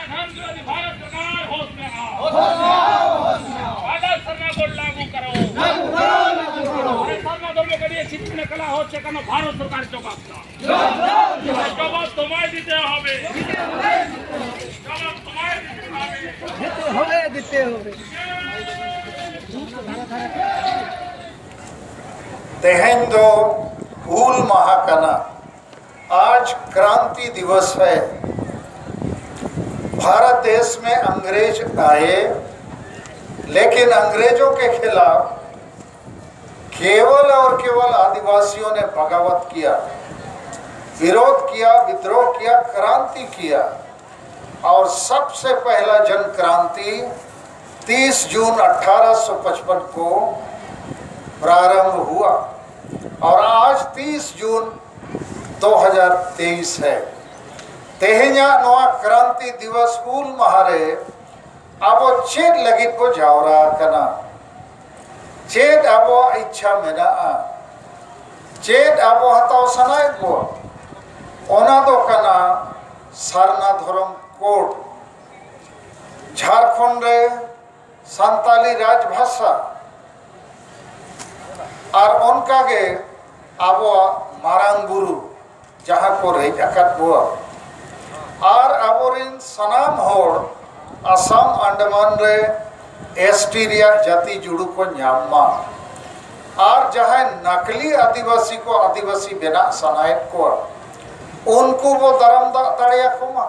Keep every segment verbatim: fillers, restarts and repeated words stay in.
भारत सरकार होश में आओ। आदर्श सरना बोर्ड लागू करो। अरे सरना बोर्ड में कभी चित्त में कला हो, चेतनो भारत सरकार जवाब दो। जवाब तुम्हारे दीते हो। जवाब तुम्हारे दीते हो। ᱛᱮᱦᱮᱧ ᱫᱚ ᱦᱩᱞ ᱢᱟᱦᱟ ᱠᱟᱱᱟ᱾ आज क्रांति दिवस है। भारत देश में अंग्रेज आए, लेकिन अंग्रेजों के खिलाफ केवल और केवल आदिवासियों ने बगावत किया, विरोध किया, विद्रोह किया, क्रांति किया। और सबसे पहला जन क्रांति तीस जून अठारह सौ पचपन को प्रारंभ हुआ और आज तीस जून दो हज़ार तेईस है। ᱛᱮᱦᱮᱧᱟᱜ ᱱᱚᱣᱟ ᱠᱨᱟᱱᱛᱤ ᱫᱤᱵᱚᱥ ᱦᱩᱞ ᱢᱟᱦᱟ ᱨᱮ ᱟᱵᱚ ᱪᱮᱫ ᱞᱟᱹᱜᱤᱫ ᱵᱚ ᱡᱟᱣᱨᱟ ᱟᱠᱟᱱᱟ? ᱪᱮᱫ ᱟᱵᱚᱣᱟᱜ ᱤᱪᱪᱷᱟ ᱢᱮᱱᱟᱜᱼᱟ? ᱪᱮᱫ ᱟᱵᱚ ᱦᱟᱛᱟᱣ ᱥᱟᱱᱟᱭᱮᱫ ᱵᱚᱣᱟ? ᱚᱱᱟ ᱫᱚ ᱠᱟᱱᱟ ᱥᱟᱨᱱᱟ ᱫᱷᱚᱨᱚᱢ ᱠᱳᱰ, ᱡᱷᱟᱲᱠᱷᱚᱸᱰ ᱨᱮ ᱥᱟᱱᱛᱟᱞᱤ ᱨᱟᱡᱽ ᱵᱷᱟᱥᱟ, ᱟᱨ ᱚᱱᱠᱟᱜᱮ ᱟᱵᱚᱣᱟᱜ ᱢᱟᱨᱟᱝ ᱵᱩᱨᱩ, ᱡᱟᱦᱟᱸ ᱠᱚ ᱨᱮᱡ ᱟᱠᱟᱫ ᱵᱚᱣᱟ, ᱟᱨ ᱟᱵᱚᱨᱮᱱ ᱥᱟᱱᱟᱢ ᱦᱚᱲ ᱟᱥᱟᱢ ᱟᱱᱰᱟᱢᱟᱱ ᱨᱮ ᱮᱥ ᱴᱤ ᱨᱮᱭᱟᱜ ᱡᱟᱹᱛᱤ ᱡᱩᱲᱩ ᱠᱚ ᱧᱟᱢ ᱢᱟ, ᱟᱨ ᱡᱟᱦᱟᱸᱭ ᱱᱟᱠᱞᱤ ᱟᱹᱫᱤᱵᱟᱹᱥᱤ ᱠᱚ ᱟᱹᱫᱤᱵᱟᱹᱥᱤ ᱵᱮᱱᱟᱜ ᱥᱟᱱᱟᱭᱮᱫ ᱠᱚᱣᱟ, ᱩᱱᱠᱩ ᱵᱚ ᱫᱟᱨᱟᱢ ᱫᱟᱜ ᱫᱟᱲᱮᱭᱟᱠᱚ ᱢᱟ᱾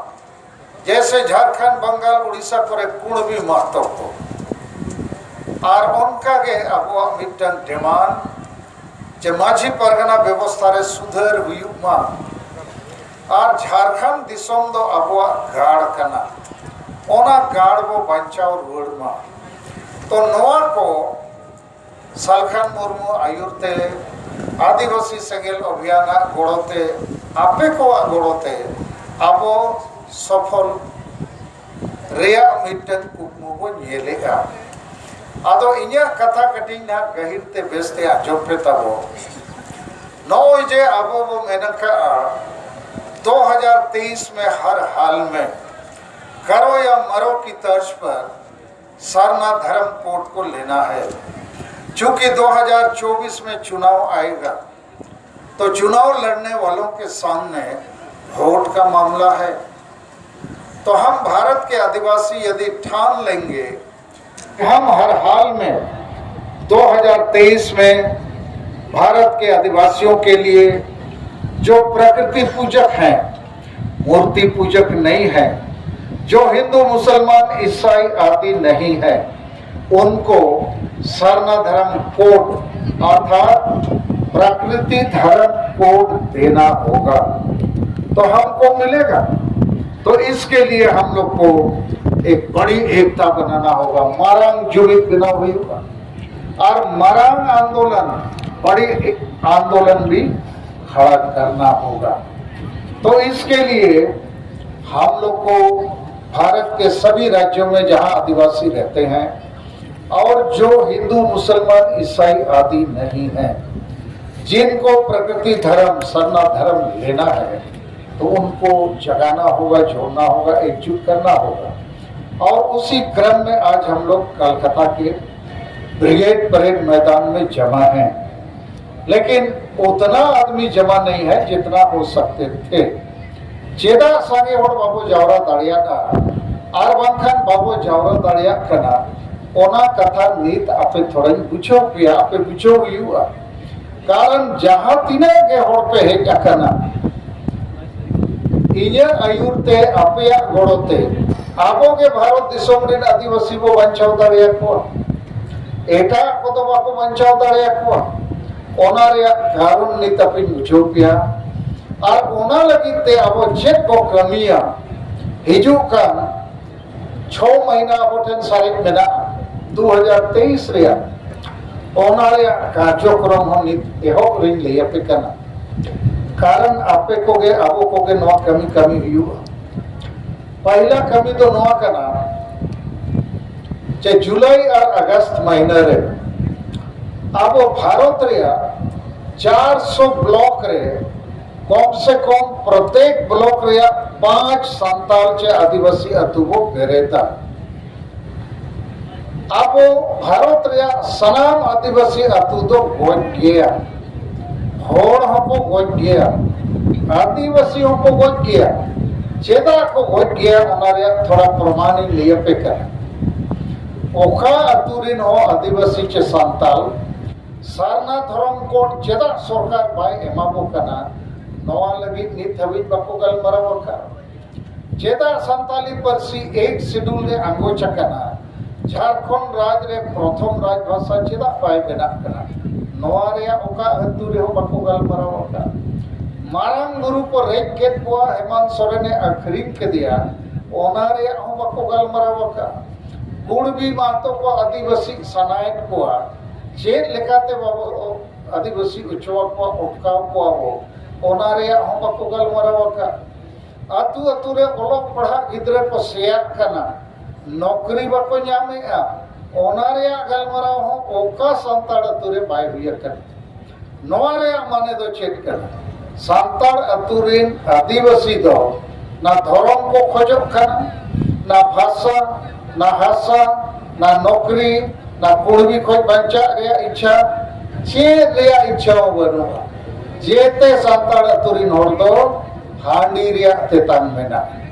ᱡᱮᱭᱥᱮ ᱡᱷᱟᱲᱠᱷᱚᱸᱰ, ᱵᱟᱝᱜᱟᱞ, ᱩᱲᱤᱥᱥᱟ ᱠᱚᱨᱮ ᱠᱩᱬᱵᱤ ᱢᱟᱦᱛᱚ ᱠᱚ᱾ ᱟᱨ ᱚᱱᱠᱟᱜᱮ ᱟᱵᱚᱣᱟᱜ ᱢᱤᱫᱴᱟᱝ ᱰᱤᱢᱟᱱᱰ ᱡᱮ ᱢᱟᱹᱡᱷᱤ ᱯᱟᱨᱜᱟᱱᱟ ᱵᱮᱵᱚᱥᱛᱷᱟ ᱨᱮ ᱥᱩᱫᱷᱟᱹᱨ ᱦᱩᱭᱩᱜ ᱢᱟ᱾ ᱟᱨ ᱡᱷᱟᱲᱠᱷᱚᱸᱰ ᱫᱤᱥᱚᱢ ᱫᱚ ᱟᱵᱚᱣᱟᱜ ᱜᱟᱲ ᱠᱟᱱᱟ, ᱚᱱᱟ ᱜᱟᱲ ᱵᱚ ᱵᱟᱧᱪᱟᱣ ᱨᱩᱣᱟᱹᱲ ᱢᱟ᱾ ᱛᱚ ᱱᱚᱣᱟ ᱠᱚ ᱥᱟᱞᱠᱷᱟᱱ ᱢᱩᱨᱢᱩ ᱟᱹᱭᱩᱨ ᱛᱮ, ᱟᱹᱫᱤᱵᱟᱹᱥᱤ ᱥᱮᱸᱜᱮᱞ ᱚᱵᱷᱤᱭᱟᱱᱟᱜ ᱜᱚᱲᱚ ᱛᱮ, ᱟᱯᱮ ᱠᱚᱣᱟᱜ ᱜᱚᱲᱚ ᱛᱮ ᱟᱵᱚ ᱥᱚᱯᱷᱚᱞ ᱨᱮᱭᱟᱜ ᱢᱤᱫᱴᱟᱝ ᱠᱩᱠᱢᱩ ᱵᱚ ᱧᱮᱞᱮᱜᱼᱟ᱾ ᱟᱫᱚ ᱤᱧᱟᱹᱜ ᱠᱟᱛᱷᱟ ᱠᱟᱹᱴᱤᱡ ᱱᱟᱦᱟᱜ ᱜᱟᱹᱦᱤᱨ ᱛᱮ ᱵᱮᱥ ᱛᱮ ᱟᱸᱡᱚᱢ ᱯᱮ ᱛᱟᱵᱚ᱾ ᱱᱚᱜᱼᱚᱭ ᱡᱮ ᱟᱵᱚ ᱵᱚ ᱢᱮᱱ ᱟᱠᱟᱜᱼᱟ, ᱫᱩ ᱦᱟᱡᱟᱨ ᱛᱮᱭᱤᱥ ᱢᱮ ᱦᱟᱨ ᱦᱟᱞ ᱢᱮ, करो या मरो की तर्ज पर सरना धर्म कोड को लेना है। चूंकि दो हज़ार चौबीस में चुनाव आएगा, तो चुनाव लड़ने वालों के सामने वोट का मामला है। तो हम भारत के आदिवासी यदि ठान लेंगे, हम हर हाल में दो हज़ार तेईस में भारत के आदिवासियों के लिए जो प्रकृति पूजक हैं, मूर्ति पूजक नहीं है, जो हिंदू, मुसलमान, ईसाई आदि नहीं है, उनको सरना धर्म कोड अर्थात प्रकृति धर्म कोड देना होगा, तो हमको मिलेगा। तो इसके लिए हम लोग को एक बड़ी एकता बनाना होगा, ᱢᱟᱨᱟᱝ ᱡᱩᱢᱤᱫ ᱵᱮᱱᱟᱣ ᱦᱩᱭᱩᱜᱼᱟ᱾ ᱟᱨ ᱢᱟᱨᱟᱝ ᱟᱱᱫᱳᱞᱚᱱ, ᱵᱟᱲᱤ ᱟᱱᱫᱳᱞᱚᱱ ᱵᱤ ᱠᱷᱟᱲᱟ ᱠᱟᱨᱱᱟ ᱦᱳᱜᱟ᱾ ᱛᱚ ᱤᱥᱠᱮ ᱞᱤᱭᱮ ᱦᱟᱢ ᱞᱳᱜ ᱠᱳ ᱵᱷᱟᱨᱚᱛ ᱠᱮ ᱥᱟᱵᱷᱤ ᱨᱟᱡᱽᱭᱳ ᱢᱮ ᱡᱟᱦᱟᱸ ᱟᱫᱤᱵᱟᱥᱤ ᱨᱮᱦᱛᱮ ᱦᱮᱸ ᱚᱨ ᱡᱳ ᱦᱤᱱᱫᱩ ᱢᱩᱥᱚᱞᱢᱟᱱ ᱤᱥᱟᱭᱤ ᱟᱫᱤ ᱱᱟᱦᱤ ᱦᱮᱸ, ᱡᱤᱱᱠᱳ ᱯᱨᱚᱠᱨᱤᱛᱤ ᱫᱷᱚᱨᱚᱢ ᱥᱟᱨᱱᱟ ᱫᱷᱚᱨᱚᱢ ᱞᱮᱱᱟ ᱦᱮᱸ, ᱛᱚ ᱩᱱᱠᱳ ᱡᱟᱜᱟᱱᱟ ᱦᱳᱜᱟ, ᱡᱳᱲᱱᱟ ᱦᱳᱜᱟ, ᱮᱠᱡᱩᱴ ᱠᱟᱨᱱᱟ ᱦᱳᱜᱟ᱾ ᱚᱨ ᱩᱥᱤ ᱠᱨᱚᱢ ᱢᱮ ᱟᱡ ᱦᱟᱢ ᱞᱳᱜ ᱠᱟᱞᱠᱟᱛᱟ ᱠᱮ ᱵᱨᱤᱜᱮᱰ ᱯᱮᱨᱮᱰ ᱢᱚᱭᱫᱟᱱ ᱢᱮ ᱡᱟᱢᱟ ᱦᱮᱸ᱾ ᱞᱮᱠᱤᱱ ᱩᱛᱱᱟ ᱟᱫᱢᱤ ᱡᱟᱢᱟ ᱱᱟᱦᱤ ᱦᱮᱸ ᱡᱤᱛᱱᱟ ᱦᱳ ᱥᱟᱠᱛᱮ ᱛᱷᱮ᱾ ᱪᱮᱫᱟᱜ ᱥᱟᱸᱜᱮ ᱦᱚᱲ ᱵᱟᱵᱚ ᱡᱟᱣᱨᱟ ᱫᱟᱲᱮᱭᱟᱫᱟ ᱟᱨ ᱵᱟᱝᱠᱷᱟᱱ ᱵᱟᱵᱚ ᱡᱟᱣᱨᱟ ᱫᱟᱲᱮᱭᱟᱜ ᱠᱟᱱᱟ, ᱚᱱᱟ ᱠᱟᱛᱷᱟ ᱱᱤᱛ ᱟᱯᱮ ᱛᱷᱚᱲᱟᱧ ᱵᱩᱡᱷᱟᱹᱣ ᱯᱮᱭᱟ, ᱟᱯᱮ ᱵᱩᱡᱷᱟᱹᱣ ᱦᱩᱭᱩᱜᱼᱟ᱾ ᱠᱟᱨᱚᱱ ᱡᱟᱦᱟᱸ ᱛᱤᱱᱟᱹᱜ ᱜᱮ ᱦᱚᱲ ᱯᱮ ᱦᱮᱡ ᱟᱠᱟᱱᱟ, ᱤᱧᱟᱹᱜ ᱟᱹᱭᱩᱨ ᱛᱮ, ᱟᱯᱮᱭᱟᱜ ᱜᱚᱲᱚ ᱛᱮ ᱟᱵᱚ ᱜᱮ ᱵᱷᱟᱨᱚᱛ ᱫᱤᱥᱚᱢ ᱨᱮᱱ ᱟᱹᱫᱤᱵᱟᱹᱥᱤ ᱵᱚ ᱵᱟᱧᱪᱟᱣ ᱫᱟᱲᱮᱭᱟᱠᱚᱣᱟ᱾ ᱮᱴᱟᱜ ᱠᱚᱫᱚ ᱵᱟᱠᱚ ᱵᱟᱧᱪᱟᱣ ᱫᱟᱲᱮᱭᱟᱠᱚᱣᱟ᱾ ᱚᱱᱟ ᱨᱮᱭᱟᱜ ᱠᱟᱨᱚᱱ ᱱᱤᱛ ᱟᱯᱮᱧ ᱵᱩᱡᱷᱟᱹᱣ ᱯᱮᱭᱟ᱾ ᱟᱨ ᱚᱱᱟ ᱞᱟᱹᱜᱤᱫ ᱛᱮ ᱟᱵᱚ ᱪᱮᱫ ᱵᱚ ᱠᱟᱹᱢᱤᱭᱟ, ᱦᱤᱡᱩᱜ ᱠᱟᱱ ᱪᱷᱚ ᱢᱟᱹᱦᱱᱟᱹ ᱟᱵᱚ ᱴᱷᱮᱱ ᱥᱟᱨᱮᱡ ᱢᱮᱱᱟᱜᱼᱟ ᱫᱩ ᱦᱟᱡᱟᱨ ᱛᱮᱭᱤᱥ ᱨᱮᱭᱟᱜ, ᱚᱱᱟ ᱨᱮᱭᱟᱜ ᱠᱟᱨᱡᱚᱠᱨᱚᱢ ᱦᱚᱸ ᱱᱤᱛ ᱮᱦᱚᱵ ᱨᱤᱧ ᱞᱟᱹᱭ ᱟᱯᱮ ᱠᱟᱱᱟ᱾ ᱠᱟᱨᱚᱱ ᱟᱯᱮ ᱠᱚᱜᱮ ᱟᱵᱚ ᱠᱚᱜᱮ ᱱᱚᱣᱟ ᱠᱟᱹᱢᱤ ᱠᱟᱹᱢᱤ ᱦᱩᱭᱩᱜᱼᱟ᱾ ᱯᱟᱦᱤᱞᱟ ᱠᱟᱹᱢᱤ ᱫᱚ ᱱᱚᱣᱟ ᱠᱟᱱᱟ ᱡᱮ ᱡᱩᱞᱟᱭ ᱟᱨ ᱟᱜᱚᱥᱴ ᱢᱟᱹᱦᱱᱟᱹ ᱨᱮ ᱟᱵᱚ ᱵᱷᱟᱨᱚᱛ ᱨᱮᱭᱟᱜ ᱪᱟᱨᱥᱚ ᱵᱞᱚᱠ ᱨᱮ ᱠᱚᱢ ᱥᱮ ᱠᱚᱢ ᱯᱨᱚᱛᱮᱠ ᱵᱞᱚᱠ ᱨᱮᱭᱟᱜ ᱯᱟᱸᱪ ᱥᱟᱱᱛᱟᱲ ᱪᱮ ᱟᱹᱫᱤᱵᱟᱹᱥᱤ ᱟᱹᱛᱩ ᱵᱚ ᱵᱮᱨᱮᱫᱟ᱾ ᱟᱵᱚ ᱵᱷᱟᱨᱚᱛ ᱨᱮᱭᱟᱜ ᱥᱟᱱᱟᱢ ᱟᱹᱫᱤᱵᱟᱹᱥᱤ ᱟᱹᱛᱩ ᱫᱚ ᱜᱚᱡ ᱜᱮᱭᱟ, ᱦᱚᱲ ᱦᱚᱸᱠᱚ ᱜᱚᱡ ᱜᱮᱭᱟ, ᱟᱹᱫᱤᱵᱟᱹᱥᱤ ᱦᱚᱸᱠᱚ ᱜᱚᱡ ᱜᱮᱭᱟ᱾ ᱪᱮᱫᱟᱜ ᱠᱚ ᱜᱚᱡ ᱜᱮᱭᱟ, ᱚᱱᱟ ᱨᱮᱭᱟᱜ ᱛᱷᱚᱲᱟ ᱯᱨᱚᱢᱟᱱᱤᱧ ᱞᱟᱹᱭ ᱟᱯᱮ ᱠᱟᱱᱟ᱾ ᱚᱠᱟ ᱟᱹᱛᱩ ᱨᱮᱱ ᱦᱚᱸ ᱟᱹᱫᱤᱵᱟᱹᱥᱤ ᱪᱮ ᱥᱟᱱᱛᱟᱲ ᱥᱟᱨᱱᱟ ᱫᱷᱚᱨᱚᱢ ᱠᱳᱰ ᱪᱮᱫᱟᱜ ᱥᱚᱨᱠᱟᱨ ᱵᱟᱭ ᱮᱢᱟ ᱵᱚ ᱠᱟᱱᱟ, ᱱᱚᱣᱟ ᱞᱟᱹᱜᱤᱫ ᱱᱤᱛ ᱦᱟᱹᱵᱤᱡ ᱵᱟᱠᱚ ᱜᱟᱞᱢᱟᱨᱟᱣ ᱟᱠᱟᱫ᱾ ᱪᱮᱫᱟᱜ ᱥᱟᱱᱛᱟᱞᱤ ᱯᱟᱹᱨᱥᱤ ᱮᱭᱤᱴ ᱥᱤᱰᱩᱞ ᱨᱮ ᱟᱸᱜᱚᱪ ᱟᱠᱟᱱᱟ? ᱡᱷᱟᱲᱠᱷᱚᱸᱰ ᱨᱟᱡᱽ ᱨᱮ ᱯᱨᱚᱛᱷᱚᱢ ᱨᱟᱡᱽ ᱵᱷᱟᱥᱟ ᱪᱮᱫᱟᱜ ᱵᱟᱭ ᱵᱮᱱᱟᱜ ᱠᱟᱱᱟ? ᱱᱚᱣᱟ ᱨᱮᱭᱟᱜ ᱚᱠᱟ ᱟᱹᱛᱩ ᱨᱮᱦᱚᱸ ᱵᱟᱠᱚ ᱜᱟᱞᱢᱟᱨᱟᱣ ᱟᱠᱟᱫ᱾ ᱢᱟᱨᱟᱝ ᱵᱩᱨᱩ ᱠᱚ ᱨᱮᱡ ᱠᱮᱫ ᱠᱚᱣᱟ, ᱦᱮᱢᱟᱱᱛ ᱥᱚᱨᱮᱱᱮ ᱟᱹᱠᱷᱨᱤᱧ ᱠᱮᱫᱮᱭᱟ, ᱚᱱᱟ ᱨᱮᱭᱟᱜ ᱦᱚᱸ ᱵᱟᱠᱚ ᱜᱟᱞᱢᱟᱨᱟᱣ ᱟᱠᱟᱫ᱾ ᱠᱩᱲᱵᱤ ᱢᱟᱦᱛᱚ ᱠᱚ ᱟᱹᱫᱤᱵᱟᱹᱥᱤ ᱥᱟᱱᱟᱭᱮᱫ ᱠᱚᱣᱟ, ᱪᱮᱫ ᱞᱮᱠᱟᱛᱮ ᱵᱟᱵᱚ ᱟᱹᱫᱤᱵᱟᱹᱥᱤ ᱚᱪᱚ ᱟᱠᱚᱣᱟ, ᱚᱴᱠᱟᱣ ᱠᱚᱣᱟ ᱵᱚ, ᱚᱱᱟ ᱨᱮᱭᱟᱜ ᱦᱚᱸ ᱵᱟᱠᱚ ᱜᱟᱞᱢᱟᱨᱟᱣ ᱟᱠᱟᱫ᱾ ᱟᱹᱛᱩ ᱟᱹᱛᱩ ᱨᱮ ᱚᱞᱚᱜ ᱯᱟᱲᱦᱟᱜ ᱜᱤᱫᱽᱨᱟᱹ ᱠᱚ ᱥᱮᱭᱟᱜ ᱠᱟᱱᱟ, ᱱᱚᱠᱨᱤ ᱵᱟᱠᱚ ᱧᱟᱢᱮᱜᱼᱟ, ᱚᱱᱟ ᱨᱮᱭᱟᱜ ᱜᱟᱞᱢᱟᱨᱟᱣ ᱦᱚᱸ ᱚᱠᱟ ᱥᱟᱱᱛᱟᱲ ᱟᱹᱛᱩ ᱨᱮ ᱵᱟᱭ ᱦᱩᱭ ᱟᱠᱟᱱᱟ᱾ ᱱᱚᱣᱟ ᱨᱮᱭᱟᱜ ᱢᱟᱱᱮ ᱫᱚ ᱪᱮᱫ ᱠᱟᱱᱟ? ᱥᱟᱱᱛᱟᱲ ᱟᱹᱛᱩ ᱨᱮᱱ ᱟᱹᱫᱤᱵᱟᱹᱥᱤ ᱫᱚ ᱱᱟ ᱫᱷᱚᱨᱚᱢ ᱠᱚ ᱠᱷᱚᱡᱚᱜ ᱠᱟᱱᱟ, ᱱᱟ ᱵᱷᱟᱥᱟ, ᱱᱟ ᱦᱟᱥᱟ, ᱱᱟ ᱱᱚᱠᱨᱤ, ᱱᱟ ᱠᱩᱲᱢᱤ ᱠᱷᱚᱡ ᱵᱟᱧᱪᱟᱜ ᱨᱮᱭᱟᱜ ᱤᱪᱪᱷᱟ, ᱪᱮᱫ ᱨᱮᱭᱟᱜ ᱤᱪᱪᱷᱟ ᱦᱚᱸ ᱵᱟᱹᱱᱩᱜᱼᱟ᱾ ᱡᱮᱛᱮ ᱥᱟᱱᱛᱟᱲ ᱟᱹᱛᱩ ᱨᱮᱱ ᱦᱚᱲ ᱫᱚ ᱦᱟᱺᱰᱤ ᱨᱮᱭᱟᱜ ᱛᱮᱛᱟᱝ ᱢᱮᱱᱟᱜᱼᱟ᱾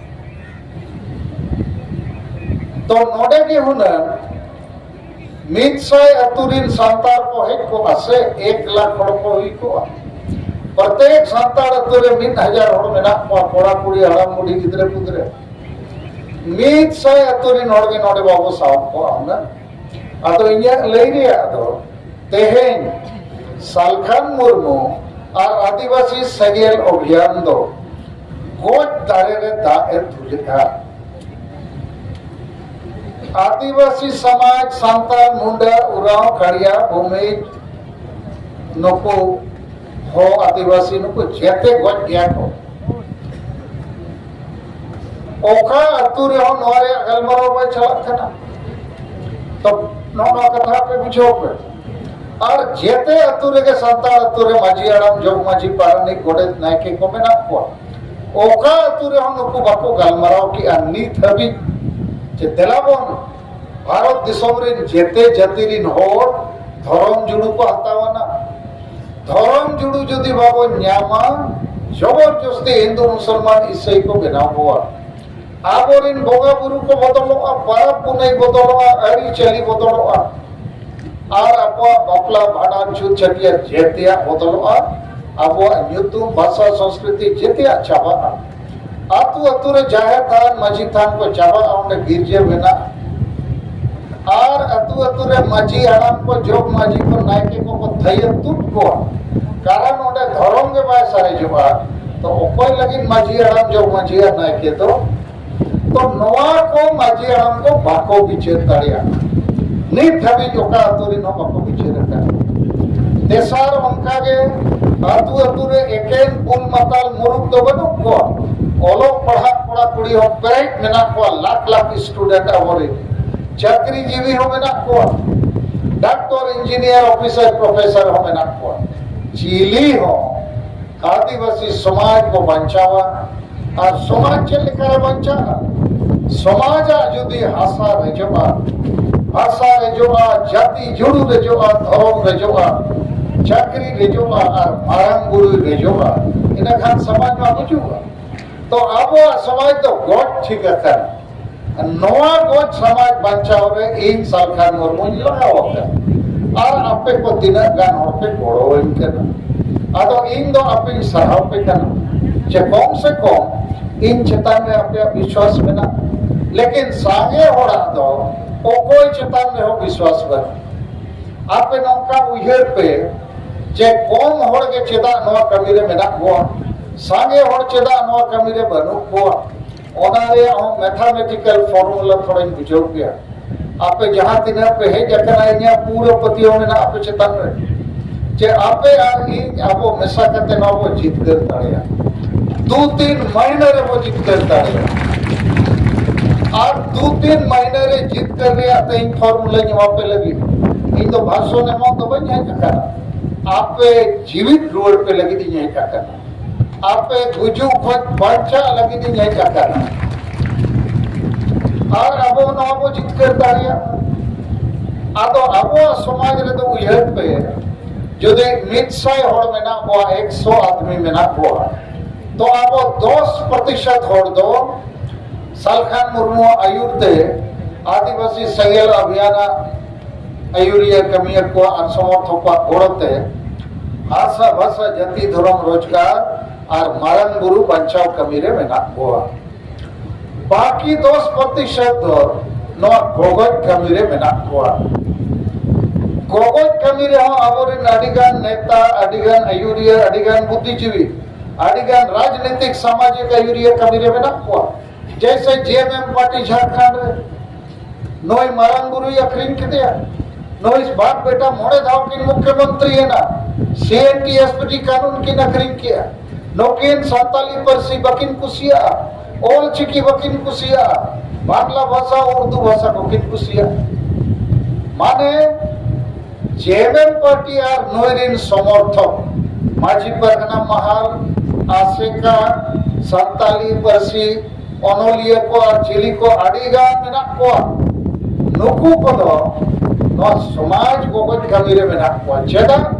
ᱛᱚ ᱱᱚᱰᱮ ᱜᱮ ᱦᱩᱱᱟᱹᱝ ᱢᱤᱫ ᱥᱟᱭ ᱟᱹᱛᱩ ᱨᱤᱱ ᱥᱟᱱᱛᱟᱲ ᱠᱚ ᱦᱮᱡ ᱠᱚᱜᱼᱟ ᱥᱮ, ᱮᱠ ᱞᱟᱠᱷ ᱦᱚᱲ ᱠᱚ ᱦᱩᱭ ᱠᱚᱜᱼᱟ᱾ ᱯᱨᱚᱛᱮᱠ ᱥᱟᱱᱛᱟᱲ ᱟᱹᱛᱩ ᱨᱮ ᱢᱤᱫ ᱦᱟᱡᱟᱨ ᱦᱚᱲ ᱢᱮᱱᱟᱜ ᱠᱚᱣᱟ, ᱠᱚᱲᱟ ᱠᱩᱲᱤ, ᱦᱟᱲᱟᱢ ᱵᱩᱰᱷᱤ, ᱜᱤᱫᱽᱨᱟᱹ ᱯᱤᱫᱽᱨᱟᱹ᱾ ᱢᱤᱫ ᱥᱟᱭ ᱟᱹᱛᱩ ᱨᱤᱱ ᱦᱚᱲ ᱜᱮ ᱱᱚᱰᱮ ᱵᱟᱵᱚ ᱥᱟᱦᱚᱵ ᱠᱚᱜᱼᱟ ᱦᱩᱱᱟᱹᱝ᱾ ᱟᱫᱚ ᱤᱧᱟᱹᱜ ᱞᱟᱹᱭ ᱨᱮᱭᱟᱜ ᱫᱚ, ᱛᱮᱦᱮᱧ ᱥᱟᱞᱠᱷᱟᱱ ᱢᱩᱨᱢᱩ ᱟᱨ ᱟᱹᱫᱤᱵᱟᱹᱥᱤ ᱥᱮᱸᱜᱮᱞ ᱚᱵᱷᱤᱭᱟᱱ ᱫᱚ ᱜᱚᱡ ᱫᱟᱨᱮ ᱨᱮ ᱫᱟᱜ ᱮ ᱫᱩᱞᱮᱫᱼᱟ᱾ ᱟᱹᱫᱤᱵᱟᱹᱥᱤ ᱥᱚᱢᱟᱡᱽ, ᱥᱟᱱᱛᱟᱲ, ᱢᱩᱱᱰᱟ, ᱩᱨᱟᱣ, ᱠᱟᱲᱤᱭᱟ, ᱵᱷᱩᱢᱤᱡᱽ, ᱱᱩᱠᱩ ᱦᱚᱸ ᱟᱹᱫᱤᱵᱟᱹᱥᱤ, ᱱᱩᱠᱩ ᱡᱮᱛᱮ ᱜᱚᱡ ᱜᱮᱭᱟ ᱠᱚ᱾ ᱚᱠᱟ ᱟᱹᱛᱩ ᱨᱮᱦᱚᱸ ᱱᱚᱣᱟ ᱨᱮᱭᱟᱜ ᱜᱟᱞᱢᱟᱨᱟᱣ ᱵᱟᱭ ᱪᱟᱞᱟᱜ ᱠᱟᱱᱟ᱾ ᱛᱚ ᱱᱚᱜᱼᱚ ᱱᱚᱣᱟ ᱠᱟᱛᱷᱟ ᱯᱮ ᱵᱩᱡᱷᱟᱹᱣ ᱯᱮ᱾ ᱟᱨ ᱡᱮᱛᱮ ᱟᱹᱛᱩ ᱨᱮᱜᱮ ᱥᱟᱱᱛᱟᱲ ᱟᱹᱛᱩ ᱨᱮ ᱢᱟᱹᱡᱷᱤ ᱦᱟᱲᱟᱢ, ᱡᱚᱜᱽ ᱢᱟᱹᱡᱷᱤ, ᱯᱟᱨᱟᱱᱤᱠ, ᱜᱚᱰᱮᱛ, ᱱᱟᱭᱠᱮ ᱠᱚ ᱢᱮᱱᱟᱜ ᱠᱚᱣᱟ᱾ ᱚᱠᱟ ᱟᱹᱛᱩ ᱨᱮᱦᱚᱸ ᱱᱩᱠᱩ ᱵᱟᱠᱚ ᱜᱟᱞᱢᱟᱨᱟᱣ ᱠᱮᱜᱼᱟ ᱱᱤᱛ ᱦᱟᱹᱵᱤᱡ ᱡᱮ ᱫᱮᱞᱟ ᱵᱚᱱ ᱵᱷᱟᱨᱚᱛ ᱫᱤᱥᱚᱢ ᱨᱮᱱ ᱡᱮᱛᱮ ᱡᱟᱹᱛᱤ ᱨᱮᱱ ᱦᱚᱲ ᱫᱷᱚᱨᱚᱢ ᱡᱩᱲᱩ ᱠᱚ ᱦᱟᱛᱟᱣ ᱟᱱᱟ᱾ ᱫᱷᱚᱨᱚᱢ ᱡᱩᱲᱩ ᱡᱩᱫᱤ ᱵᱟᱵᱚᱱ ᱧᱟᱢᱟ, ᱡᱚᱵᱚᱨ ᱡᱚᱥᱛᱤ ᱦᱤᱱᱫᱩ ᱢᱩᱥᱚᱞᱢᱟᱱ ᱤᱥᱟᱹᱭ ᱠᱚ ᱵᱮᱱᱟᱣ ᱵᱚᱣᱟ᱾ ᱟᱵᱚᱨᱮᱱ ᱵᱚᱸᱜᱟ ᱵᱩᱨᱩ ᱠᱚ ᱵᱚᱫᱚᱞᱚᱜᱼᱟ, ᱯᱚᱨᱚᱵᱽ ᱯᱩᱱᱟᱹᱭ ᱵᱚᱫᱚᱞᱚᱜᱼᱟ, ᱟᱹᱨᱤᱪᱟᱹᱞᱤ ᱵᱚᱫᱚᱞᱚᱜᱼᱟ᱾ ᱟᱨ ᱟᱵᱚᱣᱟᱜ ᱵᱟᱯᱞᱟ, ᱵᱷᱟᱸᱰᱟᱱ, ᱪᱷᱩᱛ, ᱪᱷᱟᱹᱴᱭᱟᱹᱨ ᱡᱮᱛᱮᱭᱟᱜ ᱵᱚᱫᱚᱞᱚᱜᱼᱟ᱾ ᱟᱵᱚᱣᱟᱜ ᱧᱩᱛᱩᱢ, ᱵᱷᱟᱥᱟ, ᱥᱚᱝᱥᱠᱨᱤᱛᱤ ᱡᱮᱛᱮᱭᱟᱜ ᱪᱟᱵᱟᱜᱼᱟ᱾ ᱟᱹᱛᱩ ᱟᱹᱛᱩ ᱨᱮ ᱡᱟᱦᱮᱨ ᱛᱷᱟᱱ, ᱢᱟᱹᱡᱷᱤ ᱛᱷᱟᱱ ᱠᱚ ᱪᱟᱵᱟᱜᱼᱟ, ᱚᱸᱰᱮ ᱜᱤᱨᱡᱟᱹ ᱵᱮᱱᱟᱜᱼᱟ᱾ ᱟᱨ ᱟᱹᱛᱩ ᱟᱹᱛᱩ ᱨᱮ ᱢᱟᱹᱡᱷᱤ ᱦᱟᱲᱟᱢ ᱠᱚ, ᱡᱚᱜᱽ ᱢᱟᱹᱡᱷᱤ ᱠᱚ, ᱱᱟᱭᱠᱮ ᱠᱚᱠᱚ ᱛᱷᱟᱹᱭᱟᱹ ᱛᱩᱫ ᱠᱚᱣᱟ, ᱠᱟᱨᱚᱱ ᱚᱸᱰᱮ ᱫᱷᱚᱨᱚᱢ ᱜᱮ ᱵᱟᱭ ᱥᱟᱨᱮᱡᱚᱜᱼᱟ᱾ ᱛᱚ ᱚᱠᱚᱭ ᱞᱟᱹᱜᱤᱫ ᱢᱟᱹᱡᱷᱤ ᱦᱟᱲᱟᱢ, ᱡᱚᱜᱽ ᱢᱟᱹᱡᱷᱤ ᱟᱨ ᱱᱟᱭᱠᱮ ᱫᱚ? ᱛᱚ ᱱᱚᱣᱟ ᱠᱚ ᱢᱟᱹᱡᱷᱤ ᱦᱟᱲᱟᱢ ᱠᱚ ᱵᱟᱠᱚ ᱵᱤᱪᱟᱹᱨ ᱫᱟᱲᱮᱭᱟᱜᱼᱟ᱾ ᱱᱤᱛ ᱦᱟᱹᱵᱤᱡ ᱚᱠᱟ ᱟᱹᱛᱩ ᱨᱮᱱ ᱦᱚᱸ ᱵᱟᱠᱚ ᱵᱤᱪᱟᱹᱨ ᱟᱠᱟᱫ᱾ ᱛᱮᱥᱟᱨ, ᱚᱱᱠᱟᱜᱮ ᱟᱹᱛᱩ ᱟᱹᱛᱩ ᱨᱮ ᱮᱠᱮᱱ ᱵᱩᱞ ᱢᱟᱛᱟᱞ ᱢᱩᱨᱩᱠ ᱫᱚ ᱵᱟᱹᱱᱩᱜ ᱠᱚᱣᱟ᱾ ᱚᱞᱚᱜ ᱯᱟᱲᱦᱟᱜ ᱠᱚᱲᱟ ᱠᱩᱲᱤ ᱦᱚᱸ ᱯᱮᱨᱮᱡ ᱢᱮᱱᱟᱜ ᱠᱚᱣᱟ, ᱞᱟᱠᱷ ᱞᱟᱠᱷ ᱥᱴᱩᱰᱮᱱᱴ ᱟᱵᱚᱨᱮᱱ᱾ ᱪᱟᱹᱠᱨᱤ ᱡᱤᱵᱤ ᱦᱚᱸ ᱢᱮᱱᱟᱜ ᱠᱚᱣᱟ, ᱰᱟᱠᱛᱚᱨ, ᱤᱧᱡᱤᱱᱤᱭᱟᱨ, ᱚᱯᱷᱤᱥᱟᱨ, ᱯᱨᱚᱯᱷᱮᱥᱚᱨ ᱦᱚᱸ ᱢᱮᱱᱟᱜ ᱠᱚᱣᱟ᱾ ᱪᱤᱞᱤ ᱦᱚᱸ ᱟᱹᱫᱤᱵᱟᱹᱥᱤ ᱥᱚᱢᱟᱡᱽ ᱠᱚ ᱵᱟᱧᱪᱟᱣᱟ᱾ ᱟᱨ ᱥᱚᱢᱟᱡᱽ ᱪᱮᱫ ᱞᱮᱠᱟᱨᱮ ᱵᱟᱧᱪᱟᱜᱼᱟ? ᱥᱚᱢᱟᱡᱟᱜ ᱡᱩᱫᱤ ᱦᱟᱥᱟ ᱨᱮᱡᱚᱜᱼᱟ, ᱵᱷᱟᱥᱟ ᱨᱮᱡᱚᱜᱼᱟ, ᱡᱟᱹᱛᱤ ᱡᱩᱲᱩ ᱨᱮᱡᱚᱜᱼᱟ, ᱫᱷᱚᱨᱚᱢ ᱨᱮᱡᱚᱜᱼᱟ, ᱪᱟᱹᱠᱨᱤ ᱨᱮᱡᱚᱜᱼᱟ ᱟᱨ ᱢᱟᱨᱟᱝ ᱵᱩᱨᱩᱭ ᱨᱮᱡᱚᱜᱼᱟ, ᱤᱱᱟᱹᱠᱷᱟᱱ ᱥᱚᱢᱟᱡᱽ ᱢᱟ ᱜᱩᱡᱩᱜᱼᱟ᱾ ᱛᱚ ᱟᱵᱚᱣᱟᱜ ᱥᱚᱢᱟᱡᱽ ᱫᱚ ᱜᱚᱡ ᱴᱷᱤᱠ ᱟᱠᱟᱱᱟ᱾ ᱱᱚᱣᱟ ᱜᱚᱡ ᱥᱚᱢᱟᱡᱽ ᱵᱟᱧᱪᱟᱣ ᱨᱮ ᱤᱧ ᱥᱟᱞᱠᱷᱟᱱ ᱢᱩᱨᱢᱩᱧ ᱞᱟᱜᱟᱣ ᱟᱠᱟᱱᱟ᱾ ᱟᱨ ᱟᱯᱮ ᱠᱚ ᱛᱤᱱᱟᱹᱜ ᱜᱟᱱ ᱦᱚᱲ ᱯᱮ ᱜᱚᱲᱚᱣᱟᱹᱧ ᱠᱟᱱᱟ, ᱟᱫᱚ ᱤᱧ ᱫᱚ ᱟᱯᱮᱧ ᱥᱟᱨᱦᱟᱣ ᱯᱮ ᱠᱟᱱᱟ᱾ ᱡᱮ ᱠᱚᱢ ᱥᱮ ᱠᱚᱢ ᱤᱧ ᱪᱮᱛᱟᱱ ᱨᱮ ᱟᱯᱮᱭᱟᱜ ᱵᱤᱥᱣᱟᱥ ᱢᱮᱱᱟᱜᱼᱟ᱾ ᱞᱮᱠᱤᱱ ᱥᱟᱸᱜᱮ ᱦᱚᱲᱟᱜ ᱫᱚ ᱚᱠᱚᱭ ᱪᱮᱛᱟᱱ ᱨᱮᱦᱚᱸ ᱵᱤᱥᱣᱟᱥ ᱵᱟᱹᱱᱩᱜᱼᱟ᱾ ᱟᱯᱮ ᱱᱚᱝᱠᱟ ᱩᱭᱦᱟᱹᱨ ᱯᱮ ᱡᱮ ᱠᱚᱢ ᱦᱚᱲ ᱜᱮ ᱪᱮᱫᱟᱜ ᱱᱚᱣᱟ ᱠᱟᱹᱢᱤ ᱨᱮ ᱢᱮᱱᱟᱜ ᱠᱚᱣᱟ, ᱥᱟᱸᱜᱮ ᱦᱚᱲ ᱪᱮᱫᱟᱜ ᱱᱚᱣᱟ ᱠᱟᱹᱢᱤ ᱨᱮ ᱵᱟᱹᱱᱩᱜ ᱠᱚᱣᱟ᱾ ᱚᱱᱟ ᱨᱮᱭᱟᱜ ᱦᱚᱸ ᱢᱮᱛᱷᱟᱢᱮᱴᱤᱠᱮᱞ ᱯᱷᱚᱨᱢᱩᱞᱟ ᱛᱷᱚᱲᱟᱧ ᱵᱩᱡᱷᱟᱹᱣ ᱯᱮᱭᱟ᱾ ᱟᱯᱮ ᱡᱟᱦᱟᱸ ᱛᱤᱱᱟᱹᱜ ᱯᱮ ᱦᱮᱡ ᱟᱠᱟᱱᱟ, ᱤᱧᱟᱹᱜ ᱯᱩᱨᱟᱹ ᱯᱟᱹᱛᱭᱟᱹᱣ ᱢᱮᱱᱟᱜᱼᱟ ᱟᱯᱮ ᱪᱮᱛᱟᱱ ᱨᱮ, ᱡᱮ ᱟᱯᱮ ᱟᱨ ᱤᱧ ᱟᱵᱚ ᱢᱮᱥᱟ ᱠᱟᱛᱮ ᱱᱚᱣᱟ ᱵᱚ ᱡᱤᱛᱠᱟᱹᱨ ᱫᱟᱲᱮᱭᱟᱜᱼᱟ᱾ ᱫᱩ ᱛᱤᱱ ᱢᱟᱹᱦᱱᱟᱹ ᱨᱮᱵᱚ ᱡᱤᱛᱠᱟᱹᱨ ᱫᱟᱲᱮᱭᱟᱜᱼᱟ᱾ ᱟᱨ ᱫᱩ ᱛᱤᱱ ᱢᱟᱹᱦᱱᱟᱹ ᱨᱮ ᱡᱤᱛᱠᱟᱹᱨ ᱨᱮᱭᱟᱜ ᱛᱮᱦᱮᱧ ᱯᱷᱚᱨᱢᱩᱞᱟᱧ ᱮᱢᱟ ᱯᱮ ᱞᱟᱹᱜᱤᱫ᱾ ᱤᱧ ᱫᱚ ᱵᱷᱟᱥᱚᱱ ᱮᱢᱚᱜ ᱫᱚ ᱵᱟᱹᱧ ᱦᱮᱡ ᱟᱠᱟᱱᱟ᱾ ᱟᱯᱮ ᱡᱤᱣᱤᱫ ᱨᱩᱣᱟᱹᱲ ᱯᱮ ᱞᱟᱹᱜᱤᱫ ᱤᱧ ᱦᱮᱡ ᱟᱠᱟᱱᱟ᱾ ᱟᱯᱮ ᱜᱩᱡᱩᱜ ᱠᱷᱚᱱ ᱵᱟᱧᱪᱟᱜ ᱞᱟᱹᱜᱤᱫ ᱤᱧ ᱦᱮᱡ ᱟᱠᱟᱱᱟ᱾ ᱟᱨ ᱟᱵᱚ ᱱᱚᱣᱟ ᱵᱚ ᱡᱤᱛᱠᱟᱹᱨ ᱫᱟᱲᱮᱭᱟᱜᱼᱟ᱾ ᱟᱫᱚ ᱟᱵᱚᱣᱟᱜ ᱥᱚᱢᱟᱡᱽ ᱨᱮᱫᱚ ᱩᱭᱦᱟᱹᱨ ᱯᱮ, ᱡᱩᱫᱤ ᱢᱤᱫ ᱥᱟᱭ ᱦᱚᱲ ᱢᱮᱱᱟᱜ ᱵᱚᱣᱟ, ᱮᱠᱥᱚ ᱟᱫᱢᱤ ᱢᱮᱱᱟᱜ ᱵᱚᱣᱟ, ᱛᱚ ᱟᱵᱚ ᱫᱚᱥ ᱯᱨᱚᱛᱤᱥᱚᱛ ᱦᱚᱲ ᱫᱚ ᱥᱟᱞᱠᱷᱟᱱ ᱢᱩᱨᱢᱩᱣᱟᱜ ᱟᱹᱭᱩᱨ ᱛᱮ, ᱟᱹᱫᱤᱵᱟᱹᱥᱤ ᱥᱮᱸᱜᱮᱞ ᱟᱵᱷᱤᱭᱟᱱᱟᱜ ᱟᱹᱭᱩᱨᱤᱭᱟᱹ ᱠᱟᱹᱢᱤᱭᱟᱹ ᱠᱚᱣᱟᱜ ᱟᱨ ᱥᱚᱢᱚᱨᱛᱷᱚᱠ ᱠᱚᱣᱟᱜ ᱜᱚᱲᱚ ᱛᱮ ᱦᱟᱥᱟ ᱵᱷᱟᱥᱟ ᱡᱟᱹᱛᱤ ᱫᱷᱚᱨᱚᱢ ᱨᱳᱡᱽᱜᱟᱨ ᱟᱨ ᱢᱟᱨᱟᱝ ᱵᱩᱨᱩ ᱵᱟᱧᱪᱟᱣ ᱠᱟᱹᱢᱤ ᱨᱮ ᱢᱮᱱᱟᱜ ᱠᱚᱣᱟ᱾ ᱵᱟᱹᱠᱤ ᱫᱚᱥ ᱯᱨᱚᱛᱤᱥᱚᱛ ᱫᱚ ᱱᱚᱣᱟ ᱜᱚᱜᱚᱡ ᱠᱟᱹᱢᱤ ᱨᱮ ᱢᱮᱱᱟᱜ ᱠᱚᱣᱟ᱾ ᱜᱚᱜᱚᱡ ᱠᱟᱹᱢᱤ ᱨᱮᱦᱚᱸ ᱟᱵᱚᱨᱮᱱ ᱟᱹᱰᱤᱜᱟᱱ ᱱᱮᱛᱟ, ᱟᱹᱰᱤᱜᱟᱱ ᱟᱹᱭᱩᱨᱤᱭᱟᱹ, ᱟᱹᱰᱤᱜᱟᱱ ᱵᱩᱫᱽᱫᱷᱤᱡᱤᱵᱤ, ᱟᱹᱰᱤᱜᱟᱱ ᱨᱟᱡᱽᱱᱤᱛᱤᱠ ᱥᱟᱢᱟᱡᱤᱠ ᱟᱹᱭᱩᱨᱤᱭᱟᱹ ᱠᱟᱹᱢᱤ ᱨᱮ ᱢᱮᱱᱟᱜ ᱠᱚᱣᱟ᱾ ᱡᱮᱭᱥᱮ ᱡᱮ ᱮᱢ ᱮᱢ ᱯᱟᱨᱴᱤ ᱡᱷᱟᱲᱠᱷᱚᱸᱰ ᱨᱮ ᱱᱩᱭ ᱢᱟᱨᱟᱝ ᱵᱩᱨᱩᱭ ᱟᱹᱠᱷᱨᱤᱧ ᱠᱮᱫᱮᱭᱟ, ᱱᱩᱭ ᱵᱟᱯ ᱵᱮᱴᱟ ᱢᱚᱬᱮ ᱫᱷᱟᱣ ᱠᱤᱱ ᱢᱩᱠᱷᱭᱚᱢᱚᱱᱛᱨᱤ ᱮᱱᱟ, ᱥᱤ N T S P T ᱠᱟᱹᱱᱩᱱ ᱠᱤᱱ ᱟᱹᱠᱷᱨᱤᱧ ᱠᱮᱜᱼᱟ, ᱱᱩᱠᱤᱱ ᱥᱟᱱᱛᱟᱞᱤ ᱯᱟᱹᱨᱥᱤ ᱵᱟᱹᱠᱤᱱ ᱠᱩᱥᱤᱭᱟᱜᱼᱟ, ᱚᱞ ᱪᱤᱠᱤ ᱵᱟᱹᱠᱤᱱ ᱠᱩᱥᱤᱭᱟᱜᱼᱟ, ᱵᱟᱝᱞᱟ ᱵᱷᱟᱥᱟ, ᱩᱨᱫᱩ ᱵᱷᱟᱥᱟ ᱠᱚᱠᱤᱱ ᱠᱩᱥᱤᱭᱟᱜᱼᱟ᱾ ᱢᱟᱱᱮ ᱡᱮ ᱮᱢ ᱮᱢ ᱯᱟᱨᱴᱤ ᱟᱨ ᱱᱩᱭ ᱨᱤᱱ ᱥᱚᱢᱚᱨᱛᱷᱚᱠ, ᱢᱟᱹᱡᱷᱤ ᱯᱟᱨᱜᱟᱱᱟ ᱢᱟᱦᱟᱞ, ᱟᱥᱮᱠᱟ, ᱥᱟᱱᱛᱟᱞᱤ ᱯᱟᱹᱨᱥᱤ ᱚᱱᱚᱞᱤᱭᱟᱹ ᱠᱚ ᱟᱨ ᱪᱤᱞᱤ ᱠᱚ ᱟᱹᱰᱤ ᱜᱟᱱ ᱢᱮᱱᱟᱜ ᱠᱚᱣᱟ᱾ ᱱᱩᱠᱩ ᱠᱚᱫᱚ ᱱᱚᱣᱟ ᱥᱚᱢᱟᱡᱽ ᱜᱚᱜᱚᱡ ᱠᱟᱹᱢᱤ ᱨᱮ ᱢᱮᱱᱟᱜ ᱠᱚᱣᱟ᱾ ᱪᱮᱫᱟᱜ?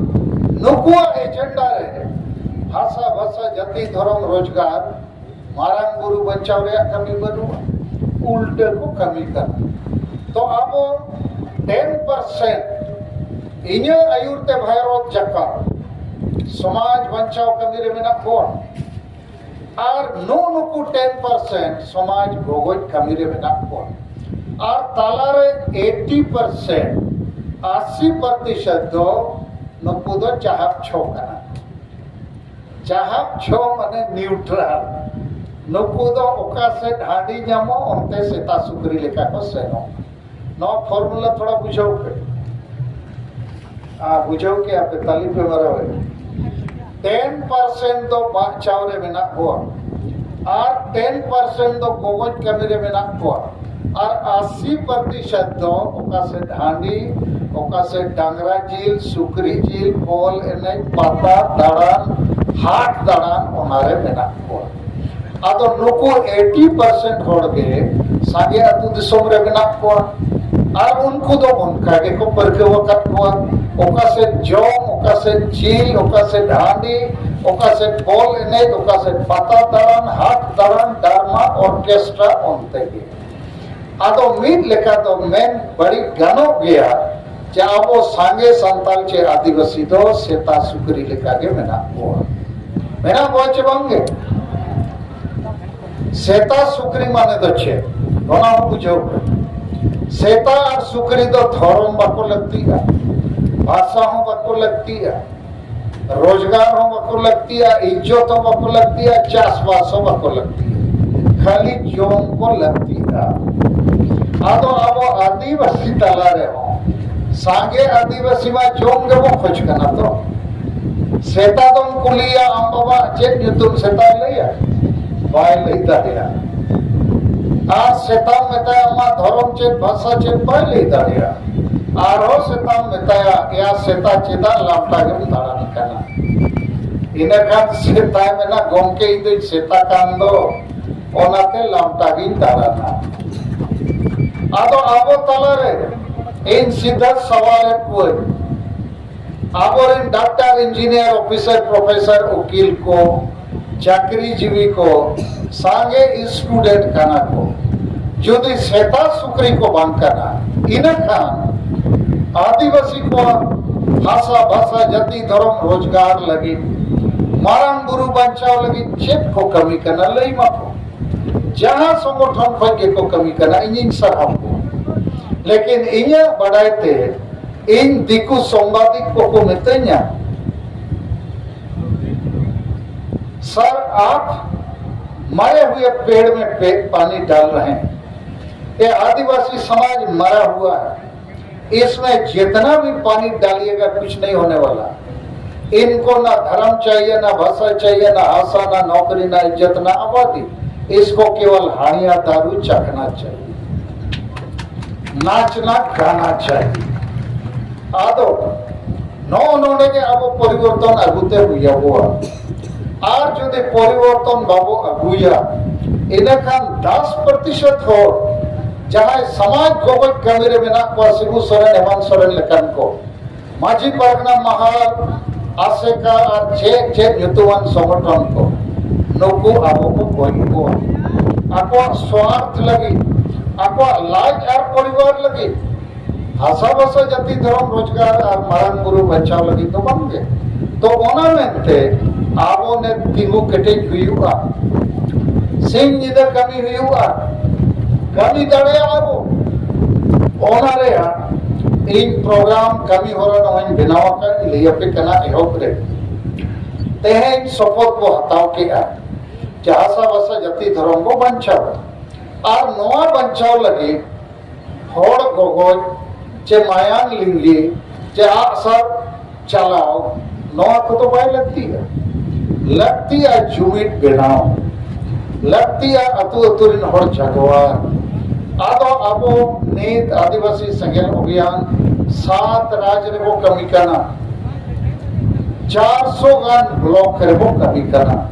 ᱱᱩᱠᱩᱣᱟᱜ ᱮᱡᱮᱱᱰᱟ ᱨᱮ ᱵᱷᱟᱥᱟ, ᱵᱷᱟᱥᱟ, ᱡᱟᱹᱛᱤ, ᱫᱷᱚᱨᱚᱢ, ᱨᱳᱡᱽᱜᱟᱨ, ᱢᱟᱨᱟᱝ ᱵᱩᱨᱩ ᱵᱟᱧᱪᱟᱣ ᱨᱮᱭᱟᱜ ᱠᱟᱹᱢᱤ ᱵᱟᱹᱱᱩᱜᱼᱟ, ᱩᱞᱴᱟᱹ ᱠᱚ ᱠᱟᱹᱢᱤ ᱠᱟᱱᱟ᱾ ᱛᱚ ᱟᱵᱚ ᱴᱮᱱ ᱯᱟᱨᱥᱮᱱᱴ ᱤᱧᱟᱹᱜ ᱟᱹᱭᱩᱨ ᱛᱮ ᱵᱷᱟᱭᱨᱚᱛ ᱡᱟᱠᱟᱛ ᱥᱚᱢᱟᱡᱽ ᱵᱟᱧᱪᱟᱣ ᱠᱟᱹᱢᱤ ᱨᱮ ᱢᱮᱱᱟᱜ ᱠᱚᱣᱟ, ᱟᱨ ᱱᱩᱜ ᱱᱩᱠᱩ ᱴᱮᱱ ᱯᱟᱨᱥᱮᱱᱴ ᱥᱚᱢᱟᱡᱽ ᱜᱚᱜᱚᱡ ᱠᱟᱹᱢᱤ ᱨᱮ ᱢᱮᱱᱟᱜ ᱠᱚᱣᱟ, ᱟᱨ ᱛᱟᱞᱟᱨᱮ ᱮᱭᱤᱴᱤ ᱯᱟᱨᱥᱮᱱᱴ, ᱟᱥᱤ ᱯᱨᱚᱛᱤᱥᱚᱛ ᱫᱚ ᱱᱩᱠᱩ ᱫᱚ ᱪᱟᱦᱟᱵ ᱪᱷᱚ ᱠᱟᱱᱟ᱾ ᱪᱟᱦᱟᱵ ᱪᱷᱚ ᱢᱟᱱᱮ ᱱᱤᱭᱩᱴᱨᱟᱞ᱾ ᱱᱩᱠᱩ ᱫᱚ ᱚᱠᱟ ᱥᱮᱫ ᱦᱟᱺᱰᱤ ᱧᱟᱢᱚᱜ, ᱚᱱᱛᱮ ᱥᱮᱛᱟ ᱥᱩᱠᱨᱤ ᱞᱮᱠᱟ ᱠᱚ ᱥᱮᱱᱚᱜ᱾ ᱱᱚᱣᱟ ᱯᱷᱚᱨᱢᱩᱞᱟ ᱛᱷᱚᱲᱟ ᱵᱩᱡᱷᱟᱹᱣ ᱯᱮ᱾ ᱟᱨ ᱵᱩᱡᱷᱟᱹᱣ ᱠᱮᱜᱼᱟ ᱯᱮ, ᱛᱟᱹᱞᱤ ᱯᱮ ᱢᱟᱨᱟᱣ ᱮᱫ᱾ ᱴᱮᱱ ᱯᱟᱨᱥᱮᱱᱴ ᱫᱚ ᱵᱟᱧᱪᱟᱣ ᱨᱮ ᱢᱮᱱᱟᱜ ᱠᱚᱣᱟ, ᱟᱨ ᱴᱮᱱ ᱯᱟᱨᱥᱮᱱᱴ ᱫᱚ ᱜᱚᱜᱚᱡ ᱠᱟᱹᱢᱤ ᱨᱮ ᱢᱮᱱᱟᱜ ᱠᱚᱣᱟ, ᱟᱨ ᱟᱥᱤ ᱯᱨᱚᱛᱤᱥᱚᱛ ᱫᱚ ᱚᱠᱟ ᱥᱮᱫ ᱦᱟᱺᱰᱤ, ᱚᱠᱟ ᱥᱮᱫ ᱰᱟᱝᱨᱟ ᱡᱤᱞ, ᱥᱩᱠᱨᱤ ᱡᱤᱞ, ᱵᱚᱞ ᱮᱱᱮᱡ, ᱯᱟᱛᱟ ᱫᱟᱬᱟᱱ, ᱦᱟᱴ ᱫᱟᱬᱟᱱ, ᱚᱱᱟᱨᱮ ᱢᱮᱱᱟᱜ ᱠᱚᱣᱟ᱾ ᱟᱫᱚ ᱱᱩᱠᱩ ᱮᱭᱤᱴᱤ ᱯᱟᱨᱥᱮᱱᱴ ᱦᱚᱲ ᱜᱮ ᱥᱟᱸᱜᱮ ᱟᱹᱛᱩ ᱫᱤᱥᱚᱢ ᱨᱮ ᱢᱮᱱᱟᱜ ᱠᱚᱣᱟ᱾ ᱟᱨ ᱩᱱᱠᱩ ᱫᱚ ᱚᱱᱠᱟ ᱜᱮᱠᱚ ᱯᱟᱹᱨᱠᱟᱹᱣ ᱟᱠᱟᱫ ᱠᱚᱣᱟ᱾ ᱚᱠᱟ ᱥᱮᱫ ᱡᱚᱢ, ᱚᱠᱟ ᱥᱮᱫ ᱡᱤᱞ, ᱚᱠᱟ ᱥᱮᱫ ᱦᱟᱺᱰᱤ, ᱚᱠᱟ ᱥᱮᱫ ᱵᱚᱞ ᱮᱱᱮᱡ, ᱚᱠᱟ ᱥᱮᱫ ᱯᱟᱛᱟ ᱫᱟᱬᱟᱱ, ᱦᱟᱴ ᱫᱟᱬᱟᱱ, ᱰᱨᱟᱢᱟ, ᱚᱨᱠᱮᱥᱴᱨᱟ, ᱚᱱᱛᱮ ᱜᱮ᱾ ᱟᱫᱚ ᱢᱤᱫ ᱞᱮᱠᱟ ᱫᱚ ᱢᱮᱱ ᱵᱟᱹᱲᱤᱡ ᱜᱟᱱᱚᱜ ᱜᱮᱭᱟ ᱡᱮ ᱟᱵᱚ ᱥᱟᱸᱜᱮ ᱥᱟᱱᱛᱟᱲ ᱪᱮ ᱟᱹᱫᱤᱵᱟᱹᱥᱤ ᱫᱚ ᱥᱮᱛᱟ ᱥᱩᱠᱨᱤ ᱞᱮᱠᱟ ᱜᱮ ᱢᱮᱱᱟᱜ ᱠᱚᱣᱟ᱾ ᱢᱮᱱᱟᱜ ᱠᱚᱣᱟ ᱪᱮ ᱵᱟᱝ ᱜᱮ? ᱥᱮᱛᱟ ᱥᱩᱠᱨᱤ ᱢᱟᱱᱮ ᱫᱚ ᱪᱮᱫ? ᱚᱱᱟ ᱦᱚᱸ ᱵᱩᱡᱷᱟᱹᱣ ᱯᱮ᱾ ᱥᱮᱛᱟ ᱟᱨ ᱥᱩᱠᱨᱤ ᱫᱚ ᱫᱷᱚᱨᱚᱢ ᱵᱟᱠᱚ ᱞᱟᱹᱠᱛᱤᱜᱼᱟ, ᱵᱷᱟᱥᱟ ᱦᱚᱸ ᱵᱟᱠᱚ ᱞᱟᱹᱠᱛᱤᱜᱼᱟ, ᱨᱳᱡᱽᱜᱟᱨ ᱦᱚᱸ ᱵᱟᱠᱚ ᱞᱟᱹᱠᱛᱤᱜᱼᱟ, ᱤᱡᱽᱡᱚᱛ ᱦᱚᱸ ᱵᱟᱠᱚ ᱞᱟᱹᱠᱛᱤᱜᱼᱟ, ᱪᱟᱥᱵᱟᱥ ᱦᱚᱸ ᱵᱟᱠᱚ ᱞᱟᱹᱠᱛᱤᱜᱼᱟ, ᱠᱷᱟᱹᱞᱤ ᱡᱚᱢ ᱠᱚ ᱞᱟᱹᱠᱛᱤᱜᱼᱟ᱾ ᱟᱫᱚ ᱟᱵᱚ ᱟᱹᱫᱤᱵᱟᱹᱥᱤ ᱛᱟᱞᱟ ᱨᱮᱦᱚᱸ ᱥᱟᱸᱜᱮ ᱟᱹᱫᱤᱵᱟᱹᱥᱤ ᱢᱟ ᱡᱚᱢ ᱜᱮᱵᱚ ᱠᱷᱚᱡᱽ ᱠᱟᱱᱟ ᱛᱚ᱾ ᱥᱮᱛᱟ ᱫᱚᱢ ᱠᱩᱞᱤᱭᱟ, "ᱟᱢ ᱵᱟᱵᱟ ᱪᱮᱫ ᱧᱩᱛᱩᱢ?" ᱥᱮᱛᱟᱭ ᱞᱟᱹᱭᱟ? ᱵᱟᱭ ᱞᱟᱹᱭ ᱫᱟᱲᱮᱭᱟᱜᱼᱟ᱾ ᱟᱨ ᱥᱮᱛᱟᱢ ᱢᱮᱛᱟᱭᱟ, "ᱟᱢᱟᱜ ᱫᱷᱚᱨᱚᱢ ᱪᱮᱫ, ᱵᱷᱟᱥᱟ ᱪᱮᱫ?" ᱵᱟᱭ ᱞᱟᱹᱭ ᱫᱟᱲᱮᱭᱟᱜᱼᱟ᱾ ᱟᱨᱦᱚᱸ ᱥᱮᱛᱟᱢ ᱢᱮᱛᱟᱭᱟ, "ᱮᱭᱟ ᱥᱮᱛᱟ, ᱪᱮᱫᱟᱜ ᱞᱟᱢᱴᱟ ᱜᱮᱢ ᱫᱟᱬᱟᱱ ᱠᱟᱱᱟ?" ᱤᱱᱟᱹ ᱠᱷᱟᱱ ᱥᱮᱛᱟᱭ ᱢᱮᱱᱟ, "ᱜᱚᱢᱠᱮ, ᱤᱧ ᱫᱚᱧ ᱥᱮᱛᱟ ᱠᱟᱱ ᱫᱚ, ᱚᱱᱟᱛᱮ ᱞᱟᱢᱴᱟ ᱜᱤᱧ ᱫᱟᱬᱟᱱᱟ᱾" ᱟᱫᱚ ᱟᱵᱚ ᱛᱟᱞᱟᱨᱮ ᱤᱧ ᱥᱤᱫᱷᱟᱹ ᱥᱟᱣᱟᱞᱮᱫ ᱠᱚᱣᱟᱹᱧ, ᱟᱵᱚᱨᱮᱱ ᱰᱟᱠᱛᱟᱨ, ᱤᱧᱡᱤᱱᱤᱭᱟᱨ, ᱚᱯᱷᱤᱥᱟᱨ, ᱯᱨᱚᱯᱷᱮᱥᱚᱨ, ᱩᱠᱤᱞ ᱠᱚ, ᱪᱟᱹᱠᱨᱤᱡᱤᱵᱤ ᱠᱚ ᱥᱟᱸᱜᱮ ᱥᱴᱩᱰᱮᱱᱴ ᱠᱟᱱᱟ ᱠᱚ, ᱡᱩᱫᱤ ᱥᱮᱛᱟ ᱥᱩᱠᱨᱤ ᱠᱚ ᱵᱟᱝ ᱠᱟᱱᱟ, ᱤᱱᱟᱹᱠᱷᱟᱱ ᱟᱹᱫᱤᱵᱟᱹᱥᱤ ᱠᱚᱣᱟᱜ ᱦᱟᱥᱟ, ᱵᱷᱟᱥᱟ, ᱡᱟᱹᱛᱤ, ᱫᱷᱚᱨᱚᱢ, ᱨᱳᱡᱽᱜᱟᱨ ᱞᱟᱹᱜᱤᱫ ᱢᱟᱨᱟᱝ ᱵᱩᱨᱩ ᱵᱟᱧᱪᱟᱣ ᱞᱟᱹᱜᱤᱫ ᱪᱮᱫ ᱠᱚ ᱠᱟᱹᱢᱤ ᱠᱟᱱᱟ, ᱞᱟᱹᱭ ᱢᱟᱠᱚ᱾ ᱡᱟᱦᱟᱸ ᱥᱚᱝᱜᱚᱴᱷᱚᱱ ᱠᱷᱚᱱ ᱜᱮᱠᱚ ᱠᱟᱹᱢᱤ ᱠᱟᱱᱟ, ᱤᱧᱤᱧ ᱥᱟᱨᱦᱟᱣ ᱠᱚᱣᱟ᱾ ᱞᱮᱠᱤᱱ ᱤᱧᱟᱹᱜ ᱵᱟᱰᱟᱭ ᱛᱮ ᱤᱧ ᱫᱤᱠᱩ ᱥᱟᱢᱵᱟᱫᱤᱠ ᱠᱚᱠᱚ ᱢᱤᱛᱟᱹᱧᱟ, "सर, आप मरे हुए पेड़ में पे-, पानी डाल रहे हैं। ये आदिवासी समाज मरा हुआ है, इसमें जितना भी पानी डालिएगा, कुछ नहीं होने वाला। इनको ना धर्म चाहिए, ना भाषा चाहिए, ना आशा, ना नौकरी, ना इज्जत, ना आबादी। इसको केवल हाड़िया दारू चखना चाहिए, नाचना गाना चाहिए।" ᱟᱫᱚ ᱱᱚᱜᱼᱚ ᱱᱚᱰᱮ ᱜᱮ ᱟᱵᱚ ᱯᱚᱨᱤᱵᱚᱨᱛᱚᱱ ᱟᱹᱜᱩᱛᱮ ᱦᱩᱭ ᱟᱵᱚᱣᱟ᱾ ᱟᱨ ᱡᱩᱫᱤ ᱯᱚᱨᱤᱵᱚᱨᱛᱚᱱ ᱵᱟᱵᱚ ᱟᱹᱜᱩᱭᱟ, ᱤᱱᱟᱹᱠᱷᱟᱱ ᱫᱚᱥ ᱯᱨᱚᱛᱤᱥᱚᱛ ᱦᱚᱲ ᱡᱟᱦᱟᱸᱭ ᱥᱚᱢᱟᱡᱽ ᱜᱚᱜᱚᱡ ᱠᱟᱹᱢᱤ ᱨᱮ ᱢᱮᱱᱟᱜ ᱠᱚᱣᱟ, ᱥᱤᱵᱩ ᱥᱚᱨᱮᱱ, ᱦᱮᱢᱟᱱᱛ ᱥᱚᱨᱮᱱ ᱞᱮᱠᱟᱱ ᱠᱚ, ᱢᱟᱹᱡᱷᱤ ᱯᱟᱨᱜᱟᱱᱟ ᱢᱟᱦᱟᱞ, ᱟᱥᱮᱠᱟ ᱟᱨ ᱪᱮᱫ ᱪᱮᱫ ᱧᱩᱛᱩᱢᱟᱱ ᱥᱚᱝᱜᱚᱴᱷᱚᱱ ᱠᱚ, ᱱᱩᱠᱩ ᱟᱵᱚ ᱠᱚ ᱜᱚᱡ ᱠᱚᱣᱟ ᱟᱠᱚᱣᱟᱜ ᱥᱣᱟᱨᱛᱷ ᱞᱟᱹᱜᱤᱫ, ᱟᱠᱚᱣᱟᱜ ᱞᱟᱡ ᱟᱨ ᱯᱚᱨᱤᱵᱟᱨ ᱞᱟᱹᱜᱤᱫ᱾ ᱦᱟᱥᱟ ᱵᱷᱟᱥᱟ ᱡᱟᱹᱛᱤ ᱫᱷᱚᱨᱚᱢ ᱨᱳᱡᱽᱜᱟᱨ ᱟᱨ ᱢᱟᱨᱟᱝ ᱵᱩᱨᱩ ᱵᱟᱧᱪᱟᱣ ᱞᱟᱹᱜᱤᱫ ᱫᱚ ᱵᱟᱝ ᱜᱮ᱾ ᱛᱚ ᱚᱱᱟ ᱢᱮᱱᱛᱮ ᱟᱵᱚ ᱱᱤᱛ ᱛᱤᱸᱜᱩ ᱠᱮᱴᱮᱡ ᱦᱩᱭᱩᱜᱼᱟ, ᱥᱤᱧ ᱧᱤᱫᱟᱹ ᱠᱟᱹᱢᱤ ᱦᱩᱭᱩᱜᱼᱟ, ᱠᱟᱹᱢᱤ ᱫᱟᱲᱮᱭᱟᱜᱼᱟ ᱵᱚ᱾ ᱚᱱᱟ ᱨᱮᱭᱟᱜ ᱤᱧ ᱯᱨᱳᱜᱨᱟᱢ ᱠᱟᱹᱢᱤ ᱦᱚᱨᱟ ᱱᱚᱜᱼᱚᱭ ᱤᱧ ᱵᱮᱱᱟᱣ ᱟᱠᱟᱫ, ᱞᱟᱹᱭ ᱟᱯᱮ ᱠᱟᱱᱟ ᱮᱦᱚᱵ ᱨᱮ᱾ ᱛᱮᱦᱮᱧ ᱥᱚᱯᱚᱛ ᱵᱚ ᱦᱟᱛᱟᱣ ᱠᱮᱫᱼᱟ ᱡᱮ ᱦᱟᱥᱟ ᱵᱷᱟᱥᱟ ᱡᱟᱹᱛᱤ ᱫᱷᱚᱨᱚᱢ ᱵᱚ ᱵᱟᱧᱪᱟᱣᱟ᱾ ᱟᱨ ᱱᱚᱣᱟ ᱵᱟᱧᱪᱟᱣ ᱞᱟᱹᱜᱤᱫ ᱦᱚᱲ ᱜᱚᱜᱚᱡ ᱪᱮ ᱢᱟᱭᱟᱝ ᱞᱤᱸᱜᱤ ᱪᱮ ᱟᱜᱼᱥᱟᱨ ᱪᱟᱞᱟᱣ, ᱱᱚᱣᱟ ᱠᱚᱫᱚ ᱵᱟᱭ ᱞᱟᱹᱠᱛᱤᱜᱼᱟ᱾ ᱞᱟᱹᱠᱛᱤᱜᱼᱟ ᱡᱩᱢᱤᱫ ᱵᱮᱱᱟᱣ, ᱞᱟᱹᱠᱛᱤᱜᱼᱟ ᱟᱹᱛᱩ ᱟᱹᱛᱩ ᱨᱮᱱ ᱦᱚᱲ ᱡᱟᱜᱣᱟ᱾ ᱟᱫᱚ ᱟᱵᱚ ᱱᱤᱛ ᱟᱹᱫᱤᱵᱟᱹᱥᱤ ᱥᱮᱸᱜᱮᱞ ᱚᱵᱷᱤᱭᱟᱱ ᱥᱟᱛ ᱨᱟᱡᱽ ᱨᱮᱵᱚ ᱠᱟᱹᱢᱤ ᱠᱟᱱᱟ, ᱪᱟᱨᱥᱚ ᱜᱟᱱ ᱵᱞᱚᱠ ᱨᱮᱵᱚ ᱠᱟᱹᱢᱤ ᱠᱟᱱᱟ᱾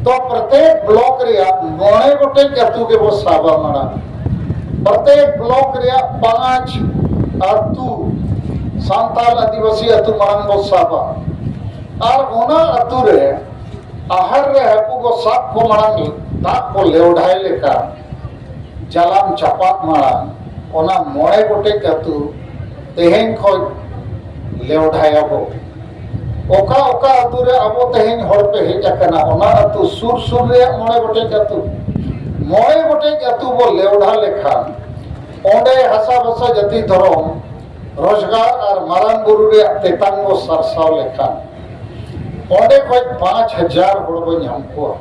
ᱛᱚ ᱯᱨᱚᱛᱮᱠ ᱵᱞᱚᱠ ᱨᱮᱭᱟᱜ ᱢᱚᱬᱮ ᱜᱚᱴᱮᱡ ᱟᱹᱛᱩ ᱜᱮᱵᱚ ᱥᱟᱵᱟ ᱢᱟᱲᱟᱝ᱾ ᱯᱨᱚᱛᱮᱠ ᱵᱞᱚᱠ ᱨᱮᱭᱟᱜ ᱯᱟᱸᱪ ᱟᱹᱛᱩ ᱥᱟᱱᱛᱟᱲ ᱟᱹᱫᱤᱵᱟᱹᱥᱤ ᱟᱹᱛᱩ ᱢᱟᱲᱟᱝ ᱵᱚ ᱥᱟᱵᱟ᱾ ᱟᱨ ᱚᱱᱟ ᱟᱹᱛᱩ ᱨᱮ ᱟᱦᱟᱨ ᱨᱮ ᱦᱟᱹᱠᱩ ᱵᱚ ᱥᱟᱵ ᱠᱚ ᱢᱟᱲᱟᱝ ᱫᱟᱜ ᱠᱚ ᱞᱮᱣᱰᱷᱟᱭ ᱞᱮᱠᱟ ᱡᱟᱞᱟᱢ ᱪᱟᱯᱟᱫ ᱢᱟᱲᱟᱝ ᱚᱱᱟ ᱢᱚᱬᱮ ᱜᱚᱴᱮᱡ ᱟᱹᱛᱩ ᱛᱮᱦᱮᱧ ᱠᱷᱚᱱ ᱞᱮᱣᱰᱷᱟᱭᱟᱵᱚ᱾ ᱚᱠᱟ ᱚᱠᱟ ᱟᱹᱛᱩ ᱨᱮ ᱟᱵᱚ ᱛᱮᱦᱮᱧ ᱦᱚᱲ ᱯᱮ ᱦᱮᱡ ᱟᱠᱟᱱᱟ, ᱚᱱᱟ ᱟᱹᱛᱩ ᱥᱩᱨ ᱥᱩᱨ ᱨᱮᱭᱟᱜ ᱢᱚᱬᱮ ᱜᱚᱴᱮᱡ ᱟᱹᱛᱩ, ᱢᱚᱬᱮ ᱜᱚᱴᱮᱡ ᱟᱹᱛᱩ ᱵᱚ ᱞᱮᱣᱰᱷᱟ ᱞᱮᱠᱷᱟᱱ, ᱚᱸᱰᱮ ᱦᱟᱥᱟ ᱵᱷᱟᱥᱟ ᱡᱟᱹᱛᱤ ᱫᱷᱚᱨᱚᱢ ᱨᱳᱡᱽᱜᱟᱨ ᱟᱨ ᱢᱟᱨᱟᱝ ᱵᱩᱨᱩ ᱨᱮᱭᱟᱜ ᱛᱮᱛᱟᱝ ᱵᱚ ᱥᱟᱨᱥᱟᱣ ᱞᱮᱠᱷᱟᱱ, ᱚᱸᱰᱮ ᱠᱷᱚᱱ ᱯᱟᱸᱪ ᱦᱟᱡᱟᱨ ᱦᱚᱲ ᱵᱚ ᱧᱟᱢ ᱠᱚᱣᱟ᱾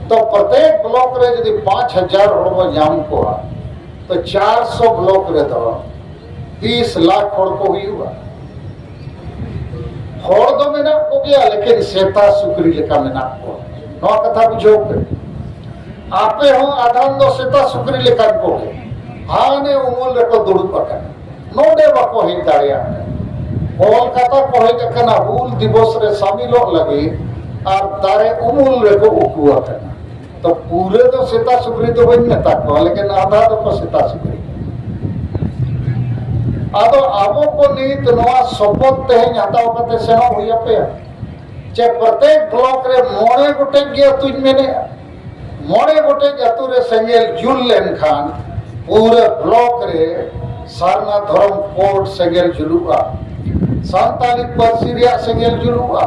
ᱛᱚ ᱯᱨᱚᱛᱮᱠ ᱵᱞᱚᱠ ᱨᱮ ᱡᱩᱫᱤ ᱯᱟᱸᱪ ᱦᱟᱡᱟᱨ ᱦᱚᱲ ᱵᱚ ᱧᱟᱢ ᱠᱚᱣᱟ, ᱛᱚ ᱪᱟᱨᱥᱚ ᱵᱞᱚᱠ ᱨᱮᱫᱚ ᱛᱤᱥ ᱞᱟᱠᱷ ᱦᱚᱲ ᱠᱚ ᱦᱩᱭᱩᱜᱼᱟ᱾ ᱦᱚᱲ ᱫᱚ ᱢᱮᱱᱟᱜ ᱠᱚᱜᱮᱭᱟ, ᱞᱮᱠᱤᱱ ᱥᱮᱛᱟ ᱥᱩᱠᱨᱤ ᱞᱮᱠᱟ ᱢᱮᱱᱟᱜ ᱠᱚᱣᱟ᱾ ᱱᱚᱣᱟ ᱠᱟᱛᱷᱟ ᱵᱩᱡᱷᱟᱹᱣ ᱯᱮ᱾ ᱟᱯᱮ ᱦᱚᱸ ᱟᱫᱷᱟᱱ ᱫᱚ ᱥᱮᱛᱟ ᱥᱩᱠᱨᱤ ᱞᱮᱠᱟᱱ ᱠᱚᱜᱮ, ᱦᱟᱱᱮ ᱩᱢᱩᱞ ᱨᱮᱠᱚ ᱫᱩᱲᱩᱵ ᱟᱠᱟᱱᱟ᱾ ᱱᱚᱰᱮ ᱵᱟᱠᱚ ᱦᱮᱡ ᱫᱟᱲᱮᱭᱟᱜ ᱠᱟᱱᱟ᱾ ᱠᱚᱞᱠᱟᱛᱟ ᱠᱚ ᱦᱮᱡ ᱟᱠᱟᱱᱟ ᱦᱩᱞ ᱫᱤᱵᱚᱥ ᱨᱮ ᱥᱟᱢᱤᱞᱚᱜ ᱞᱟᱹᱜᱤᱫ, ᱟᱨ ᱫᱟᱨᱮ ᱩᱢᱩᱞ ᱨᱮᱠᱚ ᱩᱠᱩ ᱟᱠᱟᱱᱟ᱾ ᱛᱚ ᱯᱩᱨᱟᱹ ᱫᱚ ᱥᱮᱛᱟ ᱥᱩᱠᱨᱤ ᱫᱚ ᱵᱟᱹᱧ ᱢᱮᱛᱟ ᱠᱚᱣᱟ, ᱞᱮᱠᱤᱱ ᱟᱫᱷᱟ ᱫᱚᱠᱚ ᱥᱮᱛᱟ ᱥᱩᱠᱨᱤ᱾ ᱟᱫᱚ ᱟᱵᱚ ᱠᱚ ᱱᱤᱛ ᱱᱚᱣᱟ ᱥᱚᱯᱚᱛ ᱛᱮᱦᱮᱧ ᱦᱟᱛᱟᱣ ᱠᱟᱛᱮ ᱥᱮᱱᱚᱜ ᱦᱩᱭ ᱟᱯᱮᱭᱟ᱾ ᱪᱮ ᱯᱨᱚᱛᱮᱠ ᱵᱞᱚᱠ ᱨᱮ ᱢᱚᱬᱮ ᱜᱚᱴᱮᱡ ᱜᱮ ᱟᱹᱛᱩᱧ ᱢᱮᱱᱮᱜᱼᱟ᱾ ᱢᱚᱬᱮ ᱜᱚᱴᱮᱡ ᱟᱹᱛᱩ ᱨᱮ ᱥᱮᱸᱜᱮᱞ ᱡᱩᱞ ᱞᱮᱱᱠᱷᱟᱱ ᱯᱩᱨᱟᱹ ᱵᱞᱚᱠ ᱨᱮ ᱥᱟᱨᱱᱟ ᱫᱷᱚᱨᱚᱢ ᱠᱳᱰ ᱥᱮᱸᱜᱮᱞ ᱡᱩᱞᱩᱜᱼᱟ, ᱥᱟᱱᱛᱟᱞᱤ ᱯᱟᱹᱨᱥᱤ ᱨᱮᱭᱟᱜ ᱥᱮᱸᱜᱮᱞ ᱡᱩᱞᱩᱜᱼᱟ,